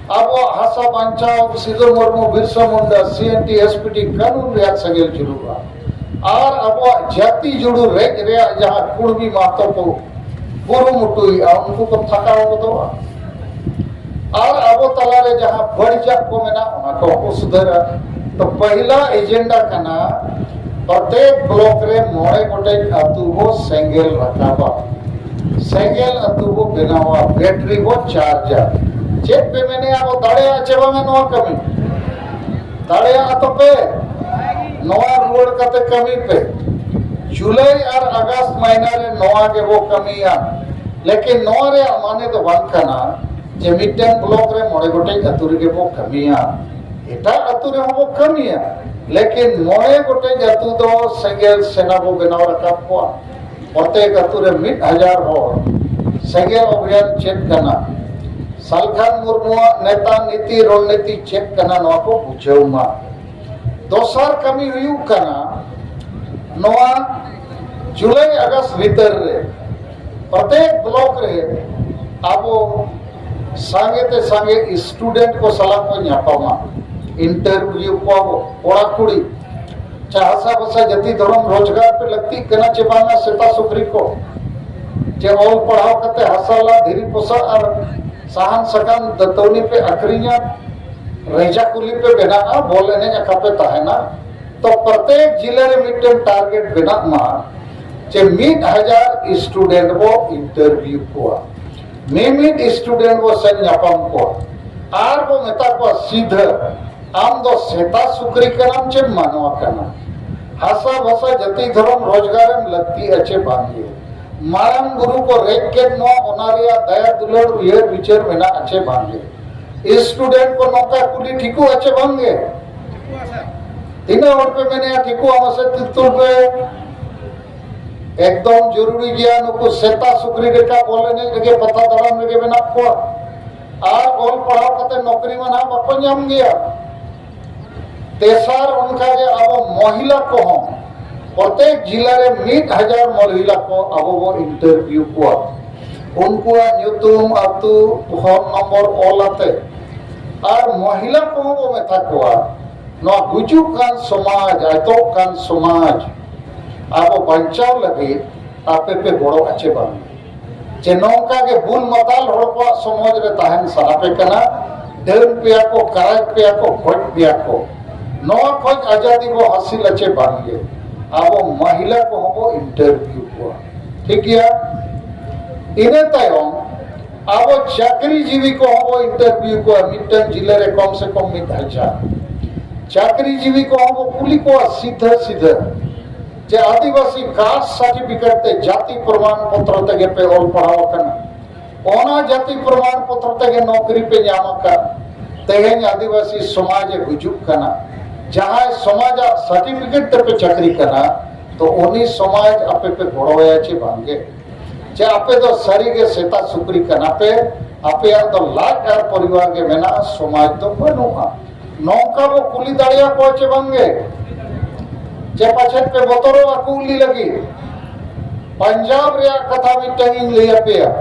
ᱟᱵᱚᱣᱟᱜ ᱦᱟᱥᱟ ᱵᱟᱧᱪᱟᱣ ᱥᱤᱫᱩ ᱢᱩᱨᱢᱩ, ᱵᱤᱨᱥᱟ ᱢᱩᱱᱰᱟ, ᱥᱤ N T S P T ᱠᱟᱹᱱᱩᱱ ᱨᱮᱭᱟᱜ ᱥᱮᱸᱜᱮᱞ ᱡᱩᱞᱩᱜᱼᱟ᱾ ᱟᱨ ᱟᱵᱚᱣᱟᱜ ᱡᱟᱹᱛᱤ ᱡᱩᱲᱩ ᱨᱮᱡ ᱨᱮᱭᱟᱜ ᱡᱟᱦᱟᱸ ᱠᱩᱲᱢᱤ ᱢᱟᱦᱛᱚ ᱠᱚ ᱠᱩᱨᱩᱢᱩᱴᱩᱭᱮᱫᱼᱟ, ᱩᱱᱠᱩ ᱠᱚ ᱛᱷᱟᱠᱟᱣ ᱜᱚᱫᱚᱜᱼᱟ᱾ ᱟᱨ ᱟᱵᱚ ᱛᱟᱞᱟᱨᱮ ᱡᱟᱦᱟᱸ ᱵᱟᱹᱲᱤᱡᱟᱜ ᱠᱚ ᱢᱮᱱᱟᱜ, ᱚᱱᱟ ᱠᱚ ᱠᱚ ᱥᱩᱫᱷᱟᱹᱨᱟ᱾ ᱛᱚ ᱯᱟᱹᱦᱤᱞᱟ ᱮᱡᱮᱱᱰᱟ ᱠᱟᱱᱟ, ᱯᱨᱚᱛᱮᱠ ᱵᱞᱚᱠ ᱨᱮ ᱢᱚᱬᱮ ᱜᱚᱴᱮᱡ ᱟᱹᱛᱩ ᱵᱚ ᱥᱮᱸᱜᱮᱞ ᱨᱟᱠᱟᱵᱟ, ᱥᱮᱸᱜᱮᱞ ᱟᱹᱛᱩ ᱵᱚ ᱵᱮᱱᱟᱣᱟ, ᱵᱮᱴᱨᱤ ᱵᱚ ᱪᱟᱨᱡᱟ᱾ ᱪᱮᱫ ᱯᱮ ᱢᱮᱱᱮᱜᱼᱟ, ᱵᱚ ᱫᱟᱲᱮᱭᱟᱜᱼᱟ ᱪᱮ ᱵᱟᱝᱟ ᱱᱚᱣᱟ ᱠᱟᱹᱢᱤ? ᱫᱟᱲᱮᱭᱟᱜᱼᱟ ᱛᱚᱯᱮ? ᱱᱚᱣᱟ ᱨᱩᱣᱟᱹᱲ ᱠᱟᱛᱮ ᱠᱟᱹᱢᱤ ᱯᱮ᱾ ᱡᱩᱞᱟᱭ ᱟᱨ ᱟᱜᱚᱥᱴ ᱢᱟᱹᱦᱱᱟᱹ ᱨᱮ ᱱᱚᱣᱟ ᱜᱮᱵᱚ ᱠᱟᱹᱢᱤᱭᱟ᱾ ᱞᱮᱠᱤᱱ ᱱᱚᱣᱟ ᱨᱮᱭᱟᱜ ᱢᱟᱱᱮ ᱫᱚ ᱵᱟᱝ ᱠᱟᱱᱟ ᱡᱮ ᱢᱤᱫᱴᱮᱱ ᱵᱞᱚᱠ ᱨᱮ ᱢᱚᱬᱮ ᱜᱚᱴᱮᱡ ᱟᱹᱛᱩ ᱨᱮᱜᱮ ᱵᱚ ᱠᱟᱹᱢᱤᱭᱟ᱾ ᱮᱴᱟᱜ ᱟᱹᱛᱩ ᱨᱮᱦᱚᱸ ᱵᱚ ᱠᱟᱹᱢᱤᱭᱟ, ᱞᱮᱠᱤᱱ ᱢᱚᱬᱮ ᱜᱚᱴᱮᱡ ᱟᱹᱛᱩ ᱫᱚ ᱥᱮᱸᱜᱮᱞ ᱥᱮᱱᱟ ᱵᱚ ᱵᱮᱱᱟᱣ ᱨᱟᱠᱟᱵ ᱠᱚᱣᱟ᱾ ᱯᱨᱚᱛᱮᱠ ᱟᱹᱛᱩ ᱨᱮ ᱢᱤᱫ ᱦᱟᱡᱟᱨ ᱦᱚᱲ᱾ ᱥᱮᱸᱜᱮᱞ ᱚᱵᱷᱤᱭᱟᱱ ᱪᱮᱫ ᱠᱟᱱᱟ, ᱥᱟᱞᱠᱷᱟᱱ ᱢᱩᱨᱢᱩᱣᱟᱜ ᱱᱮᱛᱟ ᱱᱤᱛᱤ ᱨᱚᱱᱱᱤᱛᱤ ᱪᱮᱫ ᱠᱟᱱᱟ, ᱱᱚᱣᱟ ᱠᱚ ᱵᱩᱡᱷᱟᱹᱣ ᱢᱟ᱾ ᱫᱚᱥᱟᱨ ᱠᱟᱹᱢᱤ ᱦᱩᱭᱩᱜ ᱠᱟᱱᱟ, ᱱᱚᱣᱟ ᱡᱩᱞᱟᱭ ᱟᱜᱚᱥᱴ ᱵᱷᱤᱛᱟᱹᱨ ᱨᱮ ᱯᱨᱚᱛᱮᱠ ᱵᱞᱚᱠ ᱨᱮ ᱟᱵᱚ ᱥᱟᱸᱜᱮ ᱛᱮ ᱥᱟᱸᱜᱮ ᱥᱴᱩᱰᱮᱱᱴ ᱠᱚ ᱥᱟᱞᱟᱜ ᱠᱚ ᱧᱟᱯᱟᱢᱟ, ᱤᱱᱴᱟᱨᱵᱷᱤᱭᱩ ᱠᱚᱣᱟ ᱵᱚ ᱠᱚᱲᱟ ᱠᱩᱲᱤ᱾ ᱪᱟᱦᱟᱥᱟ ᱵᱷᱟᱥᱟ ᱡᱟᱹᱛᱤ ᱫᱷᱚᱨᱚᱢ ᱨᱳᱡᱽᱜᱟᱨ ᱯᱮ ᱞᱟᱹᱠᱛᱤᱜ ᱠᱟᱱᱟ ᱪᱮ ᱵᱟᱝᱟ ᱥᱮᱛᱟ ᱥᱩᱠᱨᱤ ᱠᱚ? ᱪᱮ ᱚᱞ ᱯᱟᱲᱦᱟᱣ ᱠᱟᱛᱮ ᱦᱟᱥᱟ ᱞᱟ ᱫᱷᱤᱨᱤ ᱯᱚᱥᱟᱜ ᱟᱨ ᱥᱟᱦᱟᱱ ᱥᱟᱠᱟᱢ ᱫᱟᱹᱛᱟᱹᱣᱱᱤ ᱯᱮ ᱟᱹᱠᱷᱨᱤᱧᱟ, ᱨᱮᱡᱟ ᱠᱩᱞᱤ ᱯᱮ ᱵᱮᱱᱟᱜᱼᱟ, ᱵᱚᱞ ᱮᱱᱮᱡ ᱟᱠᱟ ᱯᱮ ᱛᱟᱦᱮᱱᱟ? ᱛᱚ ᱯᱨᱚᱛᱮᱠ ᱡᱤᱞᱟᱹ ᱨᱮ ᱢᱤᱫᱴᱮᱱ ᱴᱟᱨᱜᱮᱴ ᱵᱮᱱᱟᱜ ᱢᱟ ᱡᱮ ᱢᱤᱫ ᱦᱟᱡᱟᱨ ᱥᱴᱩᱰᱮᱱᱴ ᱵᱚ ᱤᱱᱴᱟᱨᱵᱷᱤᱭᱩ ᱠᱚᱣᱟ, ᱢᱤᱢᱤᱫ ᱥᱴᱩᱰᱮᱱᱴ ᱵᱚ ᱥᱮᱱ ᱧᱟᱯᱟᱢ ᱠᱚᱣᱟ ᱟᱨ ᱵᱚ ᱢᱮᱛᱟ ᱠᱚᱣᱟ ᱥᱤᱫᱷᱟᱹ, ᱟᱢ ᱫᱚ ᱥᱮᱛᱟ ᱥᱩᱠᱨᱤ ᱠᱟᱱᱟᱢ ᱪᱮ ᱢᱟᱱᱣᱟ ᱠᱟᱱᱟᱢ? ᱦᱟᱥᱟ ᱵᱷᱟᱥᱟ ᱡᱟᱹᱛᱤ ᱫᱷᱚᱨᱚᱢ ᱨᱳᱡᱽᱜᱟᱨ ᱮᱢ ᱞᱟᱹᱠᱛᱤᱜᱼᱟ ᱪᱮ ᱵᱟᱝᱜᱮ? ᱢᱟᱨᱟᱝ ᱵᱩᱨᱩ ᱠᱚ ᱨᱮᱡ ᱠᱮᱫ ᱱᱚᱣᱟ, ᱚᱱᱟ ᱨᱮᱭᱟᱜ ᱫᱟᱭᱟ ᱫᱩᱞᱟᱹᱲ ᱩᱭᱦᱟᱹᱨ ᱵᱤᱪᱟᱹᱨ ᱢᱮᱱᱟᱜᱼᱟ ᱪᱮ ᱵᱟᱝᱜᱮ? ᱥᱴᱩᱰᱮᱱᱴ ᱠᱚ ᱱᱚᱝᱠᱟ ᱠᱩᱞᱤ ᱴᱷᱤᱠᱚᱜᱼᱟ ᱪᱮ ᱵᱟᱝᱜᱮ? ᱛᱤᱱᱟᱹᱜ ᱦᱚᱲ ᱯᱮ ᱢᱮᱱᱮᱜᱼᱟ ᱴᱷᱤᱠᱚᱜᱼᱟ? ᱢᱟᱥᱮ ᱛᱤ ᱛᱩᱞ ᱯᱮ᱾ ᱮᱠᱫᱚᱢ ᱡᱚᱨᱩᱨᱤ ᱜᱮᱭᱟ, ᱱᱩᱠᱩ ᱥᱮᱛᱟ ᱥᱩᱠᱨᱤ ᱞᱮᱠᱟ ᱵᱚᱞ ᱮᱱᱮᱡ ᱨᱮᱜᱮ, ᱯᱟᱛᱟ ᱫᱟᱬᱟᱱ ᱨᱮᱜᱮ ᱢᱮᱱᱟᱜ ᱠᱚᱣᱟ᱾ ᱟᱨ ᱚᱞ ᱯᱟᱲᱦᱟᱣ ᱠᱟᱛᱮ ᱱᱚᱠᱨᱤ ᱢᱟ ᱱᱟᱦᱟᱜ ᱵᱟᱠᱚ ᱧᱟᱢ ᱜᱮᱭᱟ᱾ ᱛᱮᱥᱟᱨ, ᱚᱱᱠᱟᱜᱮ ᱟᱵᱚ ᱢᱚᱦᱤᱞᱟ ᱠᱚᱦᱚᱸ, ᱯᱨᱚᱛᱮᱠ ᱡᱤᱞᱟ ᱨᱮ ᱢᱤᱫ ᱦᱟᱡᱟᱨ ᱢᱚᱦᱤᱞᱟ ᱠᱚ ᱟᱵᱚ ᱵᱚ ᱤᱱᱴᱟᱨᱵᱷᱤᱭᱩ ᱠᱚᱣᱟ᱾ ᱩᱱᱠᱩᱣᱟᱜ ᱧᱩᱛᱩᱢ, ᱟᱹᱛᱩ, ᱯᱷᱳᱱ ᱱᱚᱢᱵᱚᱨ ᱚᱞ ᱟᱛᱮ ᱟᱨ ᱢᱚᱦᱤᱞᱟ ᱠᱚᱦᱚᱸ ᱵᱚ ᱢᱮᱛᱟ ᱠᱚᱣᱟ, ᱱᱚᱣᱟ ᱜᱩᱡᱩᱜ ᱠᱟᱱ ᱥᱚᱢᱟᱡᱽ, ᱟᱭᱛᱚᱜ ᱠᱟᱱ ᱥᱚᱢᱟᱡᱽ ᱟᱵᱚ ᱵᱟᱧᱪᱟᱣ ᱞᱟᱹᱜᱤᱫ ᱟᱯᱮ ᱯᱮ ᱜᱚᱲᱚᱜᱼᱟ ᱪᱮ ᱵᱟᱝ? ᱪᱮ ᱱᱚᱝᱠᱟ ᱜᱮ ᱵᱩᱞ ᱢᱟᱛᱟᱞ ᱦᱚᱲ ᱠᱚᱣᱟᱜ ᱥᱚᱢᱟᱡᱽ ᱨᱮ ᱛᱟᱦᱮᱱ ᱥᱟᱱᱟ ᱯᱮ ᱠᱟᱱᱟ? ᱰᱟᱹᱱ ᱯᱮᱭᱟ ᱠᱚ, ᱠᱟᱨᱟᱡᱽ ᱯᱮᱭᱟ ᱠᱚ, ᱜᱚᱡ ᱯᱮᱭᱟ ᱠᱚ, ᱱᱚᱣᱟ ᱠᱷᱚᱡ ᱟᱡᱟᱫᱤ ᱵᱚ ᱦᱟᱹᱥᱤᱞᱟ ᱪᱮ ᱵᱟᱝ ᱜᱮ? ᱟᱵᱚ ᱢᱟᱦᱤᱞᱟ ᱠᱚᱦᱚᱸ ᱵᱚ ᱤᱱᱴᱟᱨᱵᱷᱤᱭᱩ ᱠᱚᱣᱟ, ᱴᱷᱤᱠ ᱜᱮᱭᱟ? ᱤᱱᱟᱹ ᱛᱟᱭᱚᱢ ᱟᱵᱚ ᱪᱟᱹᱠᱨᱤ ᱡᱤᱵᱤ ᱠᱚᱦᱚᱸ ᱵᱚ ᱤᱱᱴᱟᱨᱵᱷᱤᱭᱩ ᱠᱚᱣᱟ᱾ ᱢᱤᱫᱴᱟᱝ ᱡᱤᱞᱟᱹ ᱨᱮ ᱠᱚᱢ ᱥᱮ ᱠᱚᱢ ᱢᱤᱫ ᱦᱟᱡᱟᱨ ᱪᱟᱹᱠᱨᱤ ᱡᱤᱵᱤ ᱠᱚᱦᱚᱸ ᱵᱚ ᱠᱩᱞᱤ ᱠᱚᱣᱟ ᱥᱤᱫᱷᱟᱹ ᱥᱤᱫᱷᱟᱹ, ᱡᱮ ᱟᱹᱫᱤᱵᱟᱹᱥᱤ ᱠᱟᱥᱴ ᱥᱟᱨᱴᱤᱯᱷᱤᱠᱮᱴ ᱛᱮ, ᱡᱟᱹᱛᱤ ᱯᱨᱚᱢᱟᱱ ᱯᱚᱛᱨᱚ ᱛᱮᱜᱮ ᱯᱮ ᱚᱞ ᱯᱟᱲᱦᱟᱣ ᱟᱠᱟᱱᱟ, ᱚᱱᱟ ᱡᱟᱹᱛᱤ ᱯᱨᱚᱢᱟᱱ ᱯᱚᱛᱨᱚ ᱛᱮᱜᱮ ᱱᱚᱠᱨᱤ ᱯᱮ ᱧᱟᱢ ᱟᱠᱟᱫ, ᱛᱮᱦᱮᱧ ᱟᱹᱫᱤᱵᱟᱹᱥᱤ ᱥᱚᱢᱟᱡᱽ ᱮ ᱜᱩᱡᱩᱜ ᱠᱟᱱᱟ, ᱡᱟᱦᱟᱸᱭ ᱥᱚᱢᱟᱡᱟᱜ ᱥᱟᱨᱴᱤᱯᱷᱤᱠᱮᱴ ᱛᱮᱯᱮ ᱪᱟᱹᱠᱨᱤ ᱠᱟᱱᱟ, ᱛᱚ ᱩᱱᱤ ᱥᱚᱢᱟᱡᱽ ᱟᱯᱮ ᱯᱮ ᱜᱚᱲᱚᱣᱟᱭᱟ ᱪᱮ ᱵᱟᱝᱜᱮ? ᱪᱮ ᱟᱯᱮ ᱫᱚ ᱥᱟᱹᱨᱤᱜᱮ ᱥᱮᱛᱟ ᱥᱩᱠᱨᱤ ᱠᱟᱱᱟ ᱯᱮ? ᱟᱯᱮᱭᱟᱜ ᱫᱚ ᱞᱟᱡ ᱟᱨ ᱯᱚᱨᱤᱵᱟᱨ ᱜᱮ ᱢᱮᱱᱟᱜᱼᱟ, ᱥᱚᱢᱟᱡᱽ ᱫᱚ ᱵᱟᱹᱱᱩᱜᱼᱟ᱾ ᱱᱚᱝᱠᱟ ᱵᱚ ᱠᱩᱞᱤ ᱫᱟᱲᱮᱭᱟᱠᱚᱣᱟ ᱪᱮ ᱵᱟᱝᱜᱮ? ᱪᱮ ᱯᱟᱪᱷᱮᱫ ᱯᱮ ᱵᱚᱛᱚᱨᱚᱜᱼᱟ ᱠᱩᱞᱤ ᱞᱟᱹᱜᱤᱫ? ᱯᱟᱧᱡᱟᱵᱽ ᱨᱮᱭᱟᱜ ᱠᱟᱛᱷᱟ ᱢᱤᱫᱴᱟᱝ ᱤᱧ ᱞᱟᱹᱭ ᱟᱯᱮᱭᱟ᱾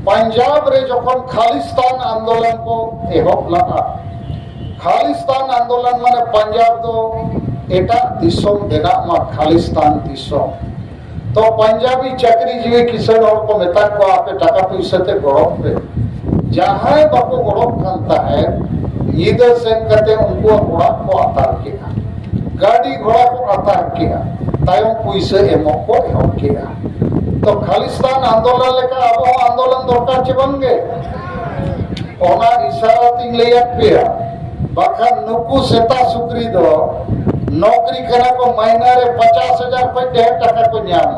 ᱯᱟᱧᱡᱟᱵᱽ ᱨᱮ ᱡᱚᱠᱷᱚᱱ ᱠᱷᱟᱞᱤᱥᱛᱟᱱ ᱟᱱᱫᱳᱞᱚᱱ ᱠᱚ ᱮᱦᱚᱵ ᱞᱟᱜᱼᱟ, ᱠᱷᱟᱞᱤᱥᱛᱟᱱ ᱟᱱᱫᱳᱞᱚᱱ ᱢᱟᱱᱮ ᱯᱟᱧᱡᱟᱵᱽ ᱫᱚ ᱮᱴᱟᱜ ᱫᱤᱥᱚᱢ ᱵᱮᱱᱟᱜ ᱢᱟ, ᱠᱷᱟᱞᱤᱥᱛᱟᱱ ᱫᱤᱥᱚᱢ᱾ ᱛᱚ ᱯᱟᱧᱡᱟᱵᱤ ᱪᱟᱹᱠᱨᱤ ᱡᱤᱣᱤ ᱠᱤᱥᱟᱹᱬ ᱦᱚᱲ ᱠᱚ ᱢᱮᱛᱟ ᱠᱚᱣᱟ, "ᱟᱯᱮ ᱴᱟᱠᱟ ᱯᱩᱭᱥᱟᱹ ᱛᱮ ᱜᱚᱲᱚᱜ ᱯᱮ᱾" ᱡᱟᱦᱟᱸᱭ ᱵᱟᱠᱚ ᱜᱚᱲᱚᱜ ᱠᱟᱱ ᱛᱟᱦᱮᱸᱫ, ᱧᱤᱫᱟᱹ ᱥᱮᱱ ᱠᱟᱛᱮ ᱩᱱᱠᱩᱣᱟᱜ ᱚᱲᱟᱜ ᱠᱚ ᱟᱛᱟᱨ ᱠᱮᱫᱼᱟ, ᱜᱟᱹᱰᱤ ᱜᱷᱚᱲᱟ ᱠᱚ ᱟᱛᱟᱨ ᱠᱮᱫᱼᱟ, ᱛᱟᱭᱚᱢ ᱯᱩᱭᱥᱟᱹ ᱮᱢᱚᱜ ᱠᱚ ᱮᱦᱚᱵ ᱠᱮᱫᱼᱟ᱾ ᱛᱚ ᱠᱷᱟᱞᱤᱥᱛᱟᱱ ᱟᱱᱫᱳᱞᱚᱱ ᱞᱮᱠᱟ ᱟᱵᱚ ᱦᱚᱸ ᱟᱱᱫᱳᱞᱚᱱ ᱫᱚᱨᱠᱟᱨ ᱪᱮ ᱵᱟᱝᱜᱮ? ᱚᱱᱟ ᱤᱥᱟᱨᱟ ᱛᱤᱧ ᱞᱟᱹᱭᱟᱫ ᱯᱮᱭᱟ, ᱵᱟᱠᱷᱟᱱ ᱱᱩᱠᱩ ᱥᱮᱛᱟ ᱥᱩᱠᱨᱤ ᱫᱚ ᱱᱚᱠᱨᱤ ᱠᱟᱱᱟ ᱠᱚ, ᱢᱟᱭᱱᱟ ᱨᱮ ᱯᱚᱪᱟᱥ ᱦᱟᱡᱟᱨ ᱠᱷᱚᱱ ᱰᱷᱮᱨ ᱴᱟᱠᱟ ᱠᱚ ᱧᱟᱢᱟ,